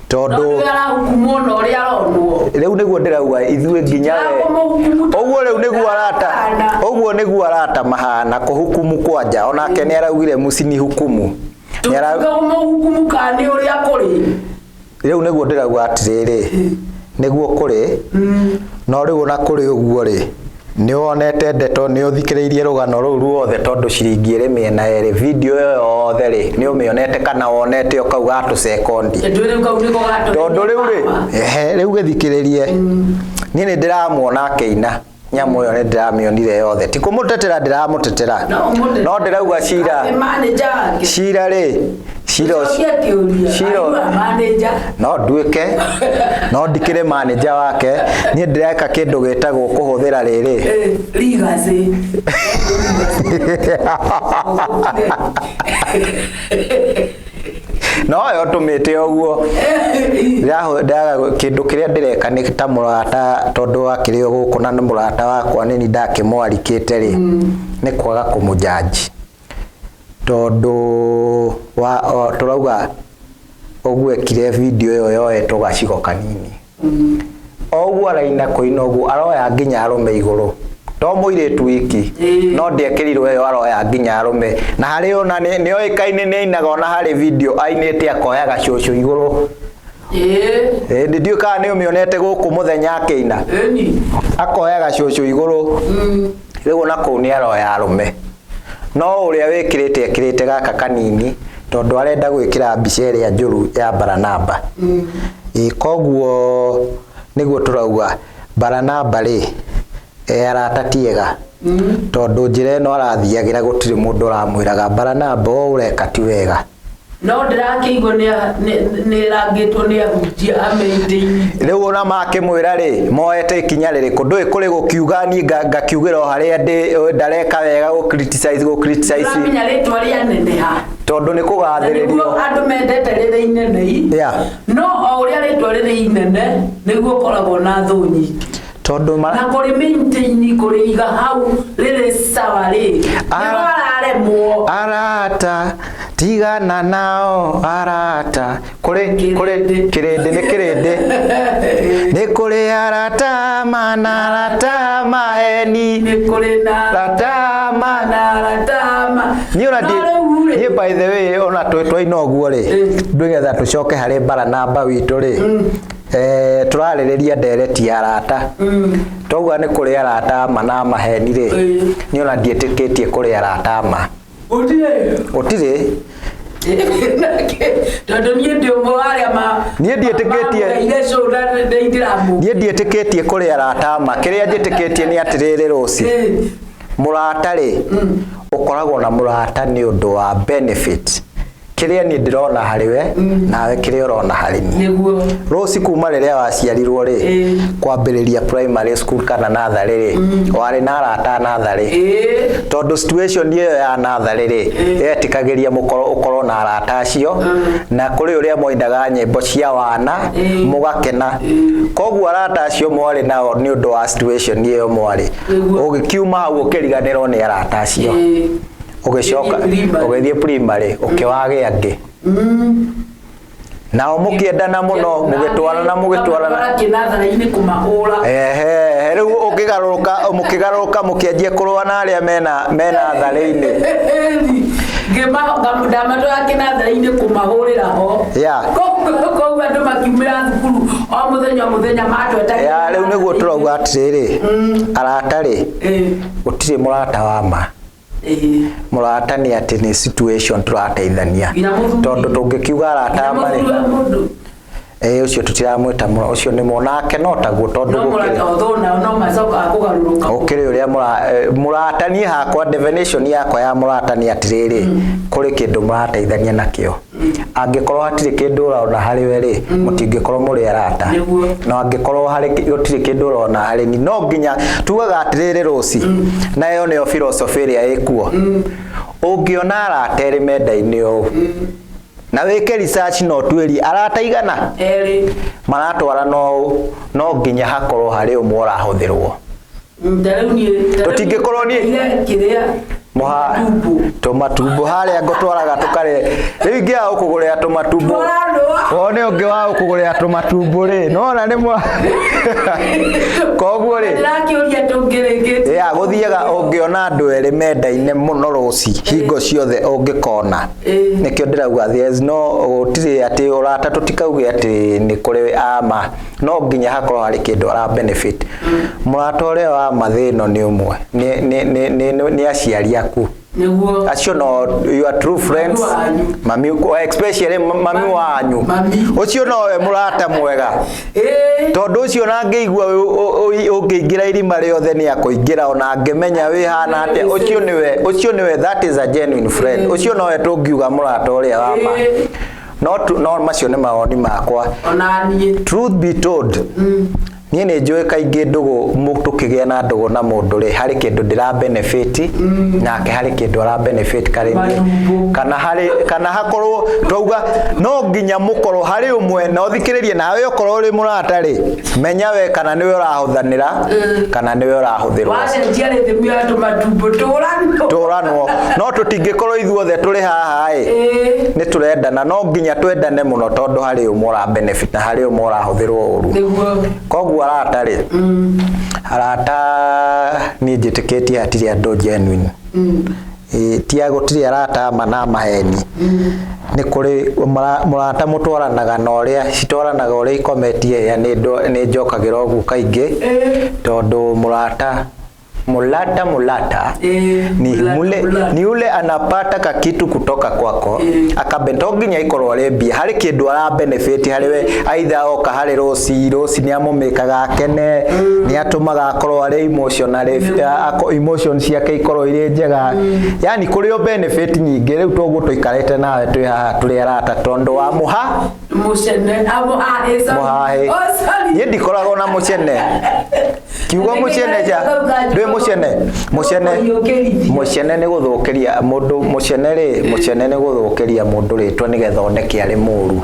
tondũ nĩwe arahukumwo na ũrĩa aronwo. Rĩu nĩguo ndĩrauga ithuĩ nginya we Ndĩramũhukumu. Ũguo rĩu nĩguo arata Ndahana. Ũguo nĩguo arata mahana kũhukumu kwanja, onake nĩ araugire mũcini hukumu. Tũtikũmũhukumu kana nĩ ũrĩa kũrĩ. Rĩu nĩguo ndĩrauga atĩrĩrĩ, nĩguo kũrĩ, no rĩu ona kũrĩ ũguo rĩ, nĩ wonete ndeto, nĩ ũthikĩrĩirie rũgano rũu ruothe, tondũ ciringi ĩrĩ mĩena ĩrĩ, video ĩyo yothe rĩ, nĩ ũmĩonete kana wonete o kau ga tũsekondi? Ndwĩ rĩu kau nĩko gatũrĩria. Tondũ rĩu rĩ, ehe, rĩu gĩthikĩrĩrie, niĩ nĩ ndĩramuona akĩina nyamũ ĩyo, nĩ ndĩramĩonire yothe, ti kũmũtetera ndĩramũtetera. No ũmũtetere. No ndĩrauga cira Nĩ manager wake. Cira rĩ, cira ũcio Cokia kĩũria. Cira- Are you a manager? No nduĩke, no ndikĩrĩ manager wake. Niĩ ndĩreka kĩndũ gĩtagwo kũhũthĩra rĩrĩ. Eh, legacy. No yo tũmĩte ũguo. Ndĩraga kĩndũ kĩrĩa ndĩreka nĩ ta mũrata, tondũ akĩrĩ o gũkũ na nĩ mũrata wakwa, nĩ ndakĩmwarikĩte rĩ, nĩ kwaga kũmũjaji, tondũ wa tũrauga ũguo ekire video ĩyo yoetwo gacigo kanini o ũguo araina kũina ũguo aroya nginya arũme igũrũ, to mũirĩtu wiki. No ndĩekĩrirwo ĩyo aroya nginya arũme, na harĩ ona nĩ oĩkaine nĩ ainaga, ona harĩ video ainĩte akoya gacũcũ igũrũ. Ĩĩ. Ĩ, ndiũĩ kana nĩ ũmĩonete gũkũ mũthenya akĩina. Ĩni. Akoya gacũcũ igũrũ. Rĩu ona kũu nĩ aroya arũme, no ũrĩa wĩkĩrĩte ekĩrĩte gaka kanini tondũ arenda gwĩkĩra mbica ĩrĩa njũru ya Baranaba. Ĩ koguo nĩguo tũrauga Baranaba rĩ, arata ti ega, tondũ njĩra ĩno arathiagĩra gũtirĩ mũndũ ũramwĩraga, "Baranaba, ũũ ũreka ti wega." No ndĩrakĩigua nĩ ĩrangĩtwo nĩ ahunjia amĩndĩ. Rĩu ona makĩmwĩra rĩ, moete ikinya rĩrĩkũ? Ndũĩ kũrĩ gũkiuga, niĩ ngakiugĩra o harĩa ndĩ ndareka wega, gũ criticize, gũ criticize. Ũramenya rĩtwa rĩa neneha. Tondũ nĩ Na nĩguo kũgathĩrĩrio. Andũ mendete rĩrĩ inene. No o ũrĩa rĩtwa rĩrĩ inene nĩguo ũkoragwo na thũ nyingĩ. Tondũ Na kũrĩ maintain, kũrĩiga hau rĩrĩ sawa rĩ, nĩguo araremwo. Arata Tigana nao arata kũrĩ kũrĩ kĩrĩndĩ nĩ kĩrĩndĩ nĩ kũrĩ arata mana arata maheni Nĩ kũrĩ na arata mana na arata ma niĩ ona No rĩu rĩ, niĩ by the way ona twaina ũguo rĩ nĩgetha tũcoke harĩ Baranaba witũ rĩ, tũrarĩrĩria ndereti ya arata. Twauga nĩ kũrĩ arata ma na maheni rĩ, niĩ ona ndiĩtĩkĩtie kũrĩ arata ma. Gũtirĩ. Gũtirĩ. Tondũ niĩ ndĩ ũmwe wa arĩa ma Niĩ ndiĩtĩkĩtie. mamũheire cũ na nĩ Niĩ ndiĩtĩkĩtie kũrĩ arata ma. Kĩrĩa njĩtĩkĩtie nĩ atĩrĩrĩ, Rũci, mũrata rĩ, ũkoragwo na mũrata nĩ ũndũ wa benefit kĩrĩa niĩ ndĩrona harĩ we, nawe kĩrĩa ũrona harĩ niĩ. Rũci, kuma rĩrĩa waciarirwo rĩ, kwambĩrĩria primary school kana natharĩ rĩ, warĩ na arata a natharĩ, tondũ situation ĩyo ya natharĩ rĩ, yetĩkagĩria mũkorwo ũkorwo na arata acio, na kũrĩ ũrĩa mwainaga nyĩmbo cia wana, mũgakena. Koguo arata acio mwarĩ nao nĩ ũndũ wa situation ĩyo mwarĩ. Ũgĩkiuma hau, ũkĩriganĩrwo nĩ arata acio, ũgĩcoka Ũgĩthiĩ primary. Ũgĩthiĩ primary, ũkĩwagĩa angĩ nao mũkĩendana mũno, mũgĩtwarana mũgĩtwarana. Kĩnatharĩ-inĩ kũmahũra. Ehe, rĩu ũkĩgarũrũka, mũkĩgarũrũka, mũkĩanjia kũrũa na arĩa mena tharĩ-inĩ. Ndamatwara kĩnatharĩ-inĩ kũmahũrĩra ho. Koguo andũ makiumĩra thukuru o mũthenya o mũthenya matwetagĩra. Ya, rĩu nĩguo tũrauga atĩrĩrĩ, arata rĩ, gũtirĩ mũrata wa ma. Mũrata nĩ atĩ nĩ situation tũrateithania. Nginya mũthuri. Tondũ tũngĩkiuga arata Nginya ma rĩ, mũthuri wa mũndũ. Ĩ, ũcio tũtiramwĩta mũno, ũcio nĩ mwanake, no taguo tondũ No gũkĩrĩ mũrata otho nao no macokaga kũgarũrũka. Ũkĩrĩ ũrĩa mũrata, niĩ hakwa definition yakwa ya mũrata nĩ atĩrĩrĩ, kũrĩ kĩndũ mũrateithania nakĩo. Angĩkorwo hatirĩ kĩndũ ũrona harĩ we rĩ, mũtingĩkorwo mũrĩ arata. No angĩkorwo harĩ gũtirĩ kĩndũ ũrona harĩ ni, no nginya tugaga atĩrĩrĩ, Rũci, na ĩyo nĩyo philosophy ĩrĩa ĩkuo. Ũngĩona arata erĩ mendaine ũũ na wĩke research na ũtuĩrie arata igana Erĩ. Maratwarana ũũ, no nginya hakorwo harĩ ũmwe ũrahũthĩrwo. Ta rĩu niĩ ta rĩu Tũtingĩkorwo niĩ kĩrĩa Mũha matumbo. Tũmatumbo harĩa ngũtwaraga tũkarĩe. Rĩu ingĩaga gũkũgũrĩra tũmatumbo, Twararũa. wone ũngĩ wa gũkũgũrĩra tũmatumbo rĩ, nona nĩ mwa koguo rĩ, Ndĩrakĩũria tũngĩrĩkĩtie. Ya gũthiaga ũngĩona andũ erĩ mendaine mũno, Rũci, hingo ciothe ũngĩkona, nĩkĩo ndĩrauga there is no, gũtirĩ atĩ ũrata, tũtikauge atĩ nĩ kũrĩ ama, no nginya hakorwo harĩ kĩndũ ara benefit. Mũrata ũrĩa wa mathĩno nĩ ũmwe, nĩ aciari aku. Acio no your true friends. Mami wanyu. Mami, especially mami wanyu. Mami. Ũcio nowe mũrata mwega, tondũ ũcio ona angĩigua ũngĩingĩra irima rĩothe nĩ akũingĩra, ona angĩmenya wĩhana atĩa, ũcio nĩwe, ũcio nĩwe, that is a genuine friend. Ũcio nowe tũngiuga mũrata ũrĩa wa ma. No macio nĩ mawoni makwa. Ona niĩ. Truth be told, niĩ nĩ njũĩ kaingĩ ndũgũ, tũkĩgĩa na ndũgũ na mũndũ rĩ, harĩ kĩndũ ndĩra benefit nake, harĩ kĩndũ ara benefit karĩ niĩ. Matumbo. Kana harĩ kana hakorwo twauga no nginya mũkorwo harĩ ũmwe na ũthikĩrĩrie nawe, ũkorwo ũrĩ mũrata rĩ, menya we kana nĩwe ũrahũthanĩra kana nĩwe ũrahũthĩrwo. Wacenjia rĩthĩmu ya tũmatumbo, tũranwo. Tũranwo, no tũtingĩkorwo ithuothe tũrĩ haha ĩ, nĩ tũrendana, no nginya twendane mũno, tondũ harĩ ũmwe ũra benefit na harĩ ũmwe ũrahũthĩrwo ũru. Koguo arata rĩ, arata niĩ njĩtĩkĩtie hatirĩ andũ genuine. Ĩ, tia gũtirĩ arata ma na maheni. Nĩ kũrĩ mũrata mũtwaranaga na ũrĩa citwaranaga, ũrĩa ikometie ya nĩ njokagĩra ũguo kaingĩ, tondũ mũrata mulata mulata ni Mulata, mule, mulata. Ni ule anapata kakitu kutoka kwako, akabe to nginya ikorwo arĩ mbia, harĩ kĩndũ ara benefit harĩ we, aitha oka harĩ Rũci, Rũci nĩ amũmĩkaga akene, nĩ atũmaga akorwo arĩ emotional, emotions ciake ikorwo irĩ njega, yani kũrĩ o benefit nyingĩ. Rĩu toguo tũikarĩte nawe twĩ haha tũrĩ arata tondũ wa mũha Mũcene amũhahĩ, sorry. Mũhahĩ. Oh, sorry. Niĩ ndikoragwo na mũcene, kiugo mũcene ja ndwĩ mũcene, mũcene, mũcene nĩ gũthũkĩria mũndũ, mũcene rĩ, mũcene nĩ gũthũkĩria mũndũ rĩtwa nĩgetha oneke arĩ mũru.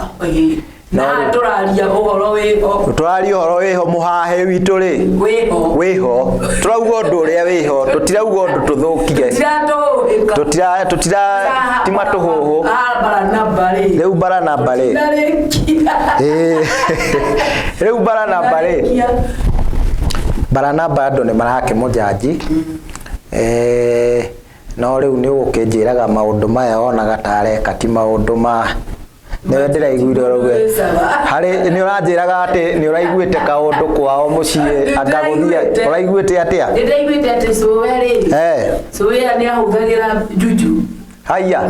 Na No, tũraria ũhoro wĩho. Tũraria ũhoro wĩho, mũhahe witũ rĩ. Wĩho. Wĩho, tũrauga ũndũ ũrĩa wĩho, tũtirauga ũndũ tũthũkie. Tũtiratũhũhĩka. Tũtira tũtira ti matũhũhũ. Baranaba rĩ. Rĩu Baranaba rĩ. Tũtinarĩkia. Ĩĩ. Rĩu Baranaba rĩ. Tũtinarĩkia. Baranaba andũ nĩ marakĩmũjanji. No rĩu nĩ ũgũkĩnjĩraga maũndũ maya wonaga ta areka ti maũndũ ma nĩwe ndĩraiguire ũrauga harĩ nĩ ũranjĩraga atĩ nĩ ũraiguĩte kaũndũ kwao mũciĩ anga gũthiĩ ũraiguĩte atĩa? Nĩndaiguĩte atĩ cũwe rĩ, cũwe nĩ ahũthagĩra juju. Haiya.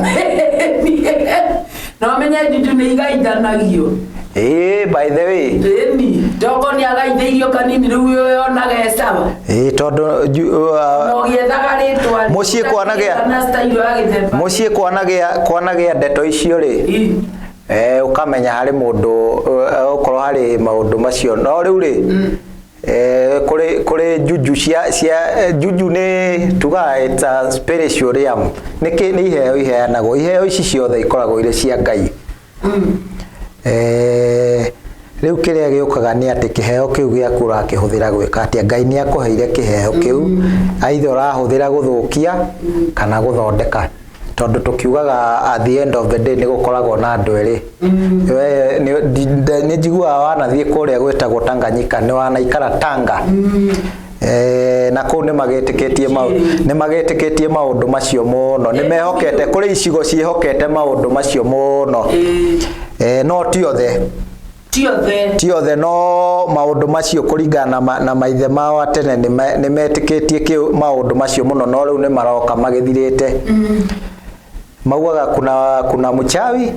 Na ũmenye juju nĩ igaithanagio. Ĩĩ, by the way. Ĩni toko nĩ agaithĩirio kanini, rĩu ũyũ yonaga e sawa. Ĩĩ, tondũ Na ũgĩethaga rĩtwa. Mũciĩ kwanagĩa- na style ya gĩthemba. Mũciĩ kwanagĩa ndeto icio rĩ, Ĩ. ũkamenya harĩ mũndũ, okorwo harĩ maũndũ macio. No rĩu rĩ, kũrĩ juju cia juju nĩ tugaga it's a spiritual realm. Nĩ iheo iheanagwo, iheo ici ciothe ikoragwo irĩ cia Ngai. Rĩu kĩrĩa gĩũkaga nĩ atĩ kĩheo kĩu gĩaku ũrakĩhũthĩra gwĩka atĩa. Ngai nĩ akũheire kĩheo kĩu, either ũrahũthĩra gũthũkia kana gũthondeka, tondũ tũkiugaga at the end of the day nĩ gũkoragwo na andũ erĩ. We nĩ njiguaga wanathiĩ kũrĩa gwĩtagwo Tanganyika, nĩ wanaikara Tanga. Na kũu nĩ magĩtĩkĩtie maũndũ macio mũno, nĩ mehokete, kũrĩ icigo ciĩhokete maũndũ macio mũno. No ti othe. Ti othe. Ti othe, no maũndũ macio kũringana na maithe mao a tene nĩ metĩkĩtie maũndũ macio mũno, no rĩu nĩ maroka magĩthirĩte. Maugaga kuna mchawi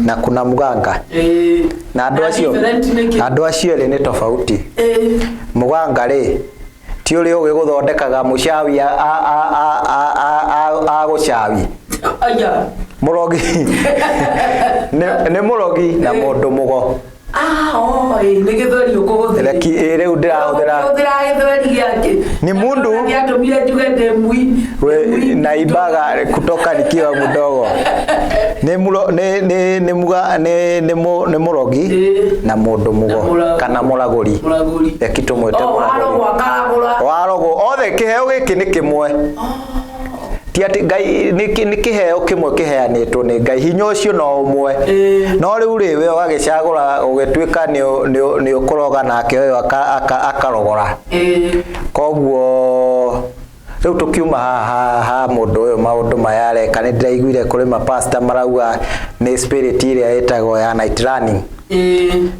na kuna mganga. Na andũ acio different nĩ kĩ? Andũ acio erĩ nĩ tofauti. Mũganga rĩ, ti ũrĩa ũgĩ gũthondekaga, mũcawi agũcawi. Aya. Mũrogi nĩ mũrogi na mũndũ mũgo. Ah, oh, nĩ gĩthweri ũkũhũthĩra. Reki rĩu ndĩrahũthĩra. Ũhũthĩra gĩthweri gĩake. Ni mundu. Gĩatũmire njuge ndĩ mui. We, naibaga kutoka nikiwa mdogo. Nĩ mũro nĩ nĩ nĩ muga nĩ nĩ mũ nĩ mũrogi na mũndũ mũgo. Na mũragũri. Kana mũragũri. Mũragũri. Reki tũmwĩte Oh, mũragũri. warogwo akaragũra. Warogwo othe, kĩheo gĩkĩ nĩ kĩmwe, ti atĩ Ngai nĩ kĩheo kĩmwe kĩheanĩtwo nĩ Ngai, hinya ũcio no ũmwe. No rĩu rĩ, we ũgagĩcagũra ũgĩtuĩka nĩ ũkũroga, nake ũyũ akarogora. Koguo rĩu tũkiuma haha ha mũndũ ũyũ, maũndũ maya areka, nĩ ndĩraiguire kũrĩ mapasta marauga nĩ spirit ĩrĩa ĩtagwo ya night running.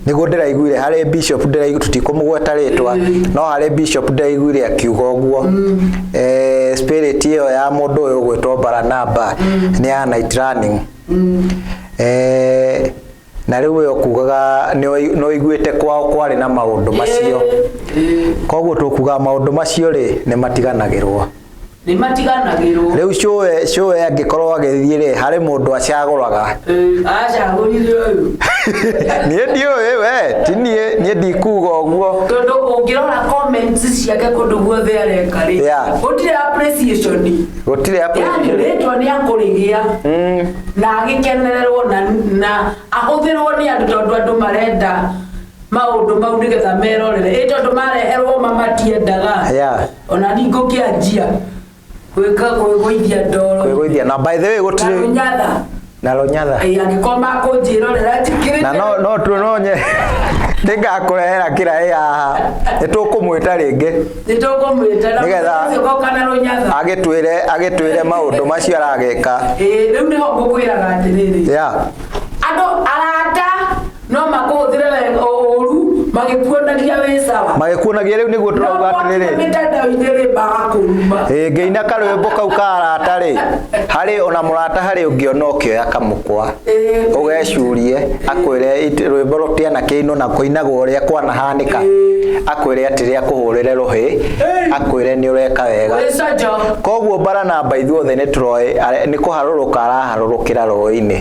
Nĩguo ndĩraiguire harĩ bishop, ndĩraigua, tũtikũmũgweta rĩtwa, no harĩ bishop ndĩraiguire akiuga ũguo, spirit ĩyo ya mũndũ ũyũ ũgwĩtwo Baranaba nĩ ya night running. Na rĩu we ũkugaga nĩ ũiguĩte kwao kwarĩ na maũndũ macio. Koguo tũkuga maũndũ macio rĩ, nĩ matiganagĩrwo. Nĩ matiganagĩrwo. Rĩu cũwe angĩkorwo agĩthiĩ rĩ, harĩ mũndũ acagũraga. Acagũrire ũyũ. Niĩ ndiũĩ, we ti niĩ, niĩ ndikuga ũguo. Tondũ ũngĩrora comments ciake kũndũ guothe areka rĩ, gũtirĩ appreciation. Gũtirĩ Yani appreciation. rĩtwa nĩ akũrĩgĩa na agĩkenererwo na ahũthĩrwo nĩ andũ, tondũ andũ marenda maũndũ mau nĩgetha merorere, ĩ tondũ mareherwo ma matiendaga. Ona ni ngũkĩanjia gwĩka kwĩgũithia ndoro. Kwĩgũithia, na by the way na gũtirĩ rũnyatha. Na rũnyatha. Ĩ, angĩkorwo makũnjĩrorera njĩkĩrĩte. Na no tu no nye nĩngakũrehera kĩraĩ haha, nĩ tũkũmwĩta rĩngĩ. Nĩ tũkũmwĩta na Nĩgetha- ũcio goka na rũnyatha. Agĩtwĩre maũndũ macio aragĩka. Ĩ, rĩu nĩho ngũkwĩraga atĩrĩrĩ, andũ arata no makũhũthĩre wega ũru magĩkuonagia wĩ sawa. Magĩkuonagia, rĩu nĩguo tũrauga atĩrĩrĩ, mĩtandao-inĩ rĩ, magakũruma. Ĩ, ngĩina karwĩmbo kau ka arata rĩ, harĩ ona mũrata harĩ ũngĩona ũkĩoya kamũkwa, ũgecurie, akwĩre rwĩmbo rũtianakĩinwo na kũinagwo ũrĩa kwanahanĩka, akwĩre atĩrĩ, akũhũrĩre rũhĩ, akwĩre nĩ ũreka wega. Wĩcojo. Koguo Baranaba ithuothe nĩ tũroĩ nĩ kũharũrũka araharũrũkĩra rũĩ-inĩ,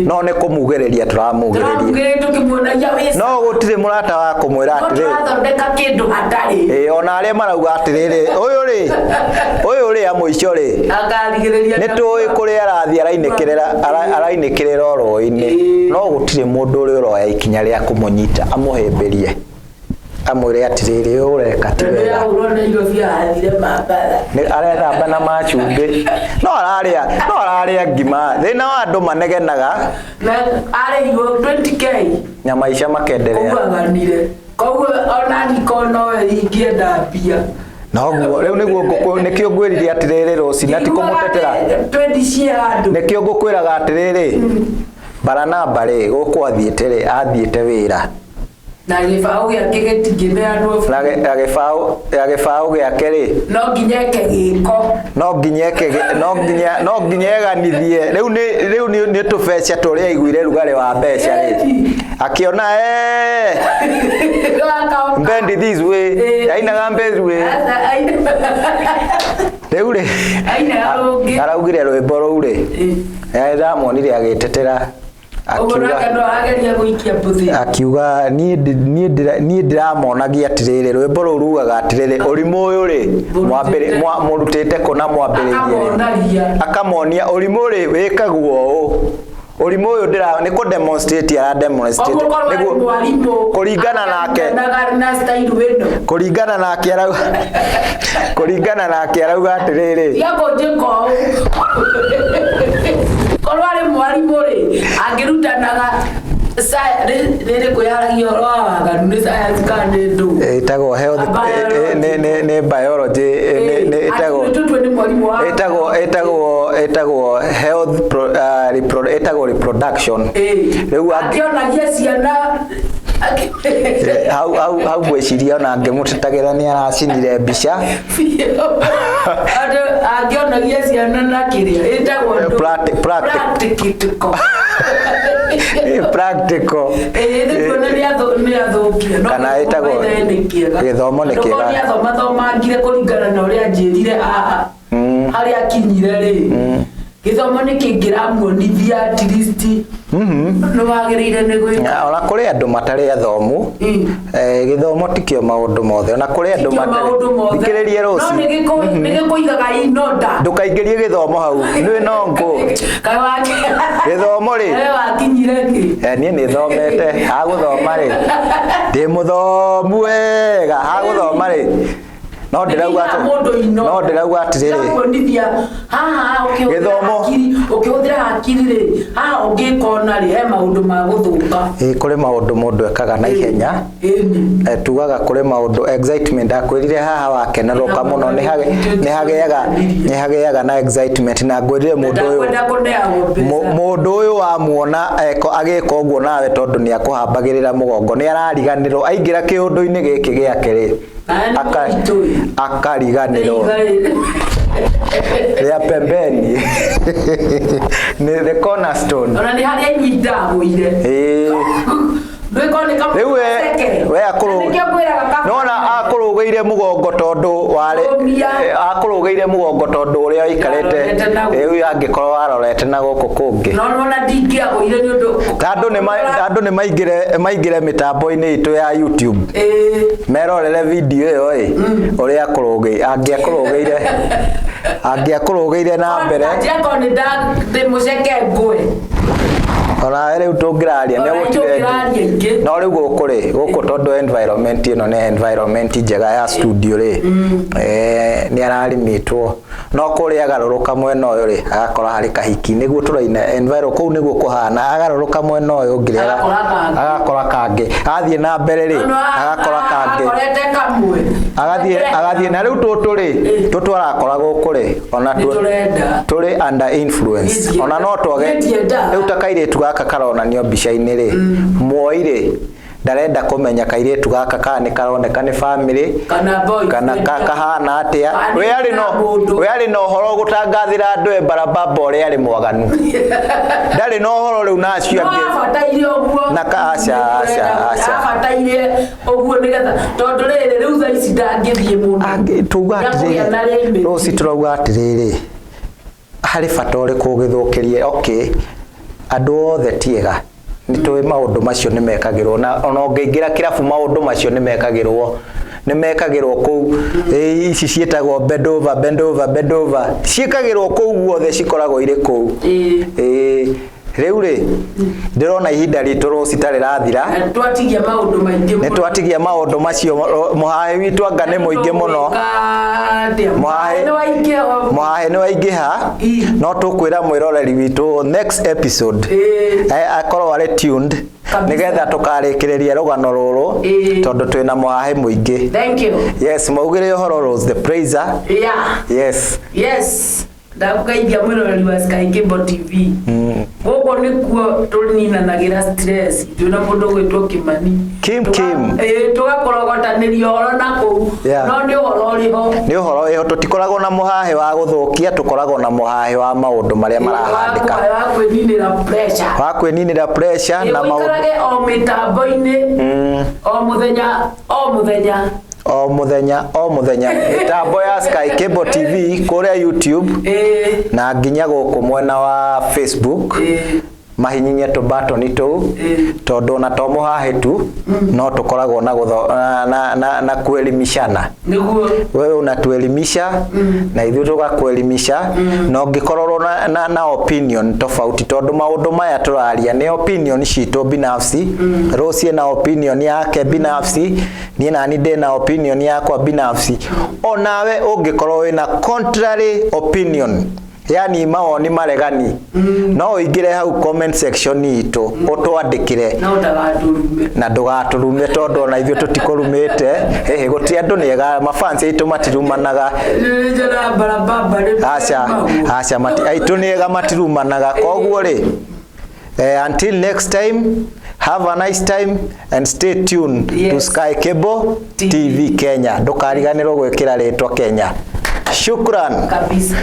no nĩ kũmugĩrĩria tũramugĩrĩria. Tũramugĩrĩria tũkĩmuonagia wĩ No gũtirĩ mũrata wa kũmwĩra No atĩrĩrĩ tũrathondeka kĩndũ hatarĩ. Ĩĩ, ona arĩa marauga atĩrĩrĩ, ũyũ rĩ, ũyũ rĩ amũico rĩ, Akarigĩrĩria nĩ tũĩ kũrĩa arathiĩ arainĩkĩrĩra arainĩkĩrĩra o rũĩ-inĩ, no gũtirĩ mũndũ ũrĩa ũroya ikinya rĩa kũmũnyita amũhĩmbĩrie amwĩre atĩrĩrĩ, ũyũ ũreka ti wega. Ahũrwo Nairobi athire Mambatha. Nĩ arethamba na macumbĩ, no ararĩa ngima. Thĩna wa andũ manegenaga. Na arĩhirwo 20K. Na maica makenderea. Koguo aganire. Koguo ona niko nowe ingĩenda mbia. Noguo rĩu nĩguo nĩkĩo ngwĩrire atĩrĩrĩ rũci na ti kũmũtetera. 20 cia andũ. Nĩkĩo ngũkwĩraga atĩrĩrĩ, Baranaba rĩ, gũkũ athiĩte rĩ, athiĩte wĩra. Na gĩbaũ gĩake gĩtingĩneanwo. Na gĩbaũ gĩake rĩ, No nginya eke gĩko. No nginya eke no nginya eganithie. Rĩu nĩ tũbeca tũrĩa aiguire rugarĩ wa mbeca rĩ, akĩona bend this way, ainaga bend way. Rĩu rĩ, Ainaga rũngĩ. araugire rwĩmbo rũu rĩ, ndamuonire agĩtetera, Ũguo nake akiuga no ageria gũikia mbuthi. Akiuga niĩ ndĩramonagia atĩrĩrĩ, rwĩmbo rũu rugaga atĩrĩrĩ, ũrimũ ũyũ rĩ, mũrutĩte kũ na mwambĩrĩirie rĩ? Akamonagia. Akamonia ũrimũ rĩ wĩkagwo ũũ, ũrimũ ũyũ ndĩra nĩ kũ demonstrate ara demonstrate. Koguo korwo arĩ mwarimũ Kũringana nake. akarutanaga na style ĩno. Kũringana nake arauga atĩrĩrĩ, Tiga kũnjĩka ũũ. Korwo arĩ mwarimũ rĩ, angĩrutanaga rĩrĩ kwĩyaragia ũhoro wa waganu nĩ science kana nĩ ndũ? Ĩtagwo health. Biology. Nĩ biology, nĩ ĩtagwo Atĩ nĩ mwarimũ wa ĩtagwo health ĩtagwo reproduction. Rĩu Akĩonagia ciana. Hau ngwĩciria ona ngĩmũtetagĩra nĩ aracinire mbica. Andũ angĩonagia ciana na kĩrĩa ĩtagwo ndũ? Practical. Practical. Ĩĩ, nĩ nĩ athũkia. No Kana gĩthomo ĩtagwo- by the way nĩ kĩega. Gĩthomo nĩ Tondũ kĩega. korwo nĩ athomathomangire kũringana na ũrĩa anjĩrire haha harĩa akinyire rĩ, gĩthomo nĩ kĩngĩramuonithia at least nĩ wagĩrĩire nĩ gwĩka. Ona kũrĩ andũ matarĩ athomu. Gĩthomo tikĩo maũndũ mothe, ona kũrĩ andũ Tikĩo matarĩ maũndũ mothe. Thikĩrĩrie No rũci. nĩ gĩkũigaga in order. Ndũkaingĩrie gĩthomo hau nĩ no ngũ. Kaĩ Gĩthomo rĩ. Kaĩ wakinyire kĩ? Niĩ nĩ thomete, hagũthoma rĩ, ndĩ mũthomu wega. Hagũthoma rĩ, no ndĩrauga Mũndũ in order. no ndĩrauga atĩrĩrĩ, Kuonithia haha ũkĩhũthĩra Gĩthomo. hakiri, ũkĩhũthĩra hakiri rĩ, haha ũngĩkona rĩ, he maũndũ ma gũthũka. Ĩ, kũrĩ maũndũ mũndũ ekaga na ihenya. Ĩni. Tugaga kũrĩ maũndũ excitement akwĩrire haha wakenerũka mũno nĩ hagĩaga na excitement na ngwĩrire mũndũ ũyũ Ndakwenda kũneagwo mbeca. Mũndũ ũyũ wamuona eko agĩka ũguo nawe, tondũ nĩ akũhambagĩrĩra mũgongo, nĩ arariganĩrwo aingĩra kĩũndũ-inĩ gĩkĩ gĩake rĩ, Nawe nĩ mũritũ ĩ. akariganĩrwo Rĩ, rĩa pembeni nĩ the cornerstone. Ona nĩ harĩa inyuĩ ndagũire. Ĩĩ. Ndwĩko nĩ kamũtĩ Rĩu we gaceke. we akũrũ Nĩkĩo ngwĩraga nona akũrũgĩire mũgongo tondũ warĩ Rũmia. Akũrũgĩire mũgongo tondũ ũrĩa ũikarĩte. Arorete na gũkũ. Rĩu angĩkorwo warorete na gũkũ kũngĩ. No nona ndingĩagũire nĩ ũndũ Ta andũ nĩ maingĩre mĩtambo-inĩ itũ ya YouTube, Ĩĩ. merorere video ĩyo ĩ ũrĩa angĩakũrũgĩire na mbere. Anjĩra nĩ ndĩ mũceke ngũe. Ona rĩu tũngĩraria nĩ Ona gũtirĩ tũngĩraria ingĩ. No rĩu gũkũ rĩ, gũkũ tondũ environment ĩno nĩ environment njega ya studio rĩ, nĩ ararimĩtwo, no kũrĩa agarũrũka mwena ũyũ rĩ, agakora harĩ kahiki nĩguo tũraina enviro kũu nĩguo kũhana. Agarũrũka mwena ũyũ ũngĩ rĩ, Agakora kangĩ. Agakora kangĩ, athiĩ na mbere rĩ, agakora kangĩ. Akorete kamwe. Agathiĩ na rĩu tũtũ rĩ, tũtũ arakora gũkũ rĩ, ona Nĩ tũrenda. Tũrĩ under influence. Nĩ Ona no twage Nĩ ndiendaga. Rĩu ta kairĩtu gaka karonanio mbica-inĩ rĩ, mwoi rĩ, ndarenda kũmenya kairĩtu gaka kana nĩ karoneka nĩ family Kana boyfriend. Kana kahana atĩa. Kana We arĩ no mũndũ. We arĩ na ũhoro gũtangathĩra andũ e barababa ũrĩa arĩ mwaganu, ndarĩ na ũhoro rĩu na acio No angĩ. abataire ũguo. Na aca, aca, aca. Abataire ũguo nĩgetha tondũ rĩrĩ rĩu thaa ici ndangĩthiĩ mũno. Tuga Ndakũgĩa na atĩrĩrĩ, limit. rũci tũrauga atĩrĩrĩ, harĩ bata ũrĩkũ ũgĩthũkĩrie? Okay, andũ othe tiega. Nĩ tũĩ maũndũ macio nĩ mekagĩrwo, na ona ũngĩingĩra kĩrabu maũndũ macio nĩ mekagĩrwo kũu. Ici ciĩtagwo bend over, bend over, bend over, ciĩkagĩrwo kũu guothe, cikoragwo irĩ kũu. Ĩĩ, rĩu rĩ, ndĩrona ihinda ritũ rũci ta rĩrathira. Na twatigia maũndũ maingĩ. Nĩ twatigia maũndũ macio. Mũhahe witũ anga nĩ mũingĩ mũno. Mũhahe nĩ waingĩha. Mũhahe nĩ waingĩha. No tũkwĩra mwĩroreri witũ next episode akorwo arĩ tuned nĩgetha tũkarĩkĩrĩria rũgano rũrũ, tondũ twĩna mũhahe mũingĩ. Thank you. Yes, maugĩre ũhoro Rose the Praiser. Yes. Yes, ndakũgeithia mwĩroreri wa Sky Cable TV. Gũkũ nĩkuo tũninanagĩra stress twĩna mũndũ gwĩtwo Kĩmani. Kim Kim. Tũgakorogotanĩria ũhoro na kũu. No nĩ ũhoro ũrĩ ho. Nĩ ũhoro wĩho. Tũtikoragwo na mũhahe wa gũthũkia, tũkoragwo na mũhahe wa maũndũ marĩa marahandĩka. Wa kwĩninĩra pressure. Wa kwĩninĩra pressure na maũndũ. Ũikarage o mĩtambo-inĩ o mũthenya o mũthenya. O mũthenya o mũthenya, mĩtambo ya Sky Cable TV kũrĩa YouTube na nginya gũkũ mwena wa Facebook, mahinyinye tũbatoni tũu, tondũ ona to mũhahe tu, no tũkoragwo na, gũtho, na, na, na, na kuelimishana. Wewe unatuelimisha na ithuĩ tũgakuelimisha, na ũngĩkorwo na opinion tofauti, tondũ maũndũ maya tũraria nĩ opinion citũ binafsi. Rose na opinion yake binafsi, niĩ nani ndĩ na opinion yakwa binafsi. Onawe ũngĩkorwo wĩna contrary opinion, yani mawoni maregani, no ũingĩre hau comment section itũ ũtwandĩkĩre. No ndagatũrume. Na ndũgatũrume, tondũ ona ithuĩ tũtikũrumĩte. Ĩhĩ, gũtirĩ andũ nĩega, mafans aitũ matirumanaga. Njara barababa. Aca, aca, aitũ nĩega, matirumanaga. Koguo rĩ, until next time, have a nice time and stay tuned to Sky Cable TV. TV Kenya. Ndũkariganĩrwo gwĩkĩra rĩtwa Kenya. Shukran. Kabisa.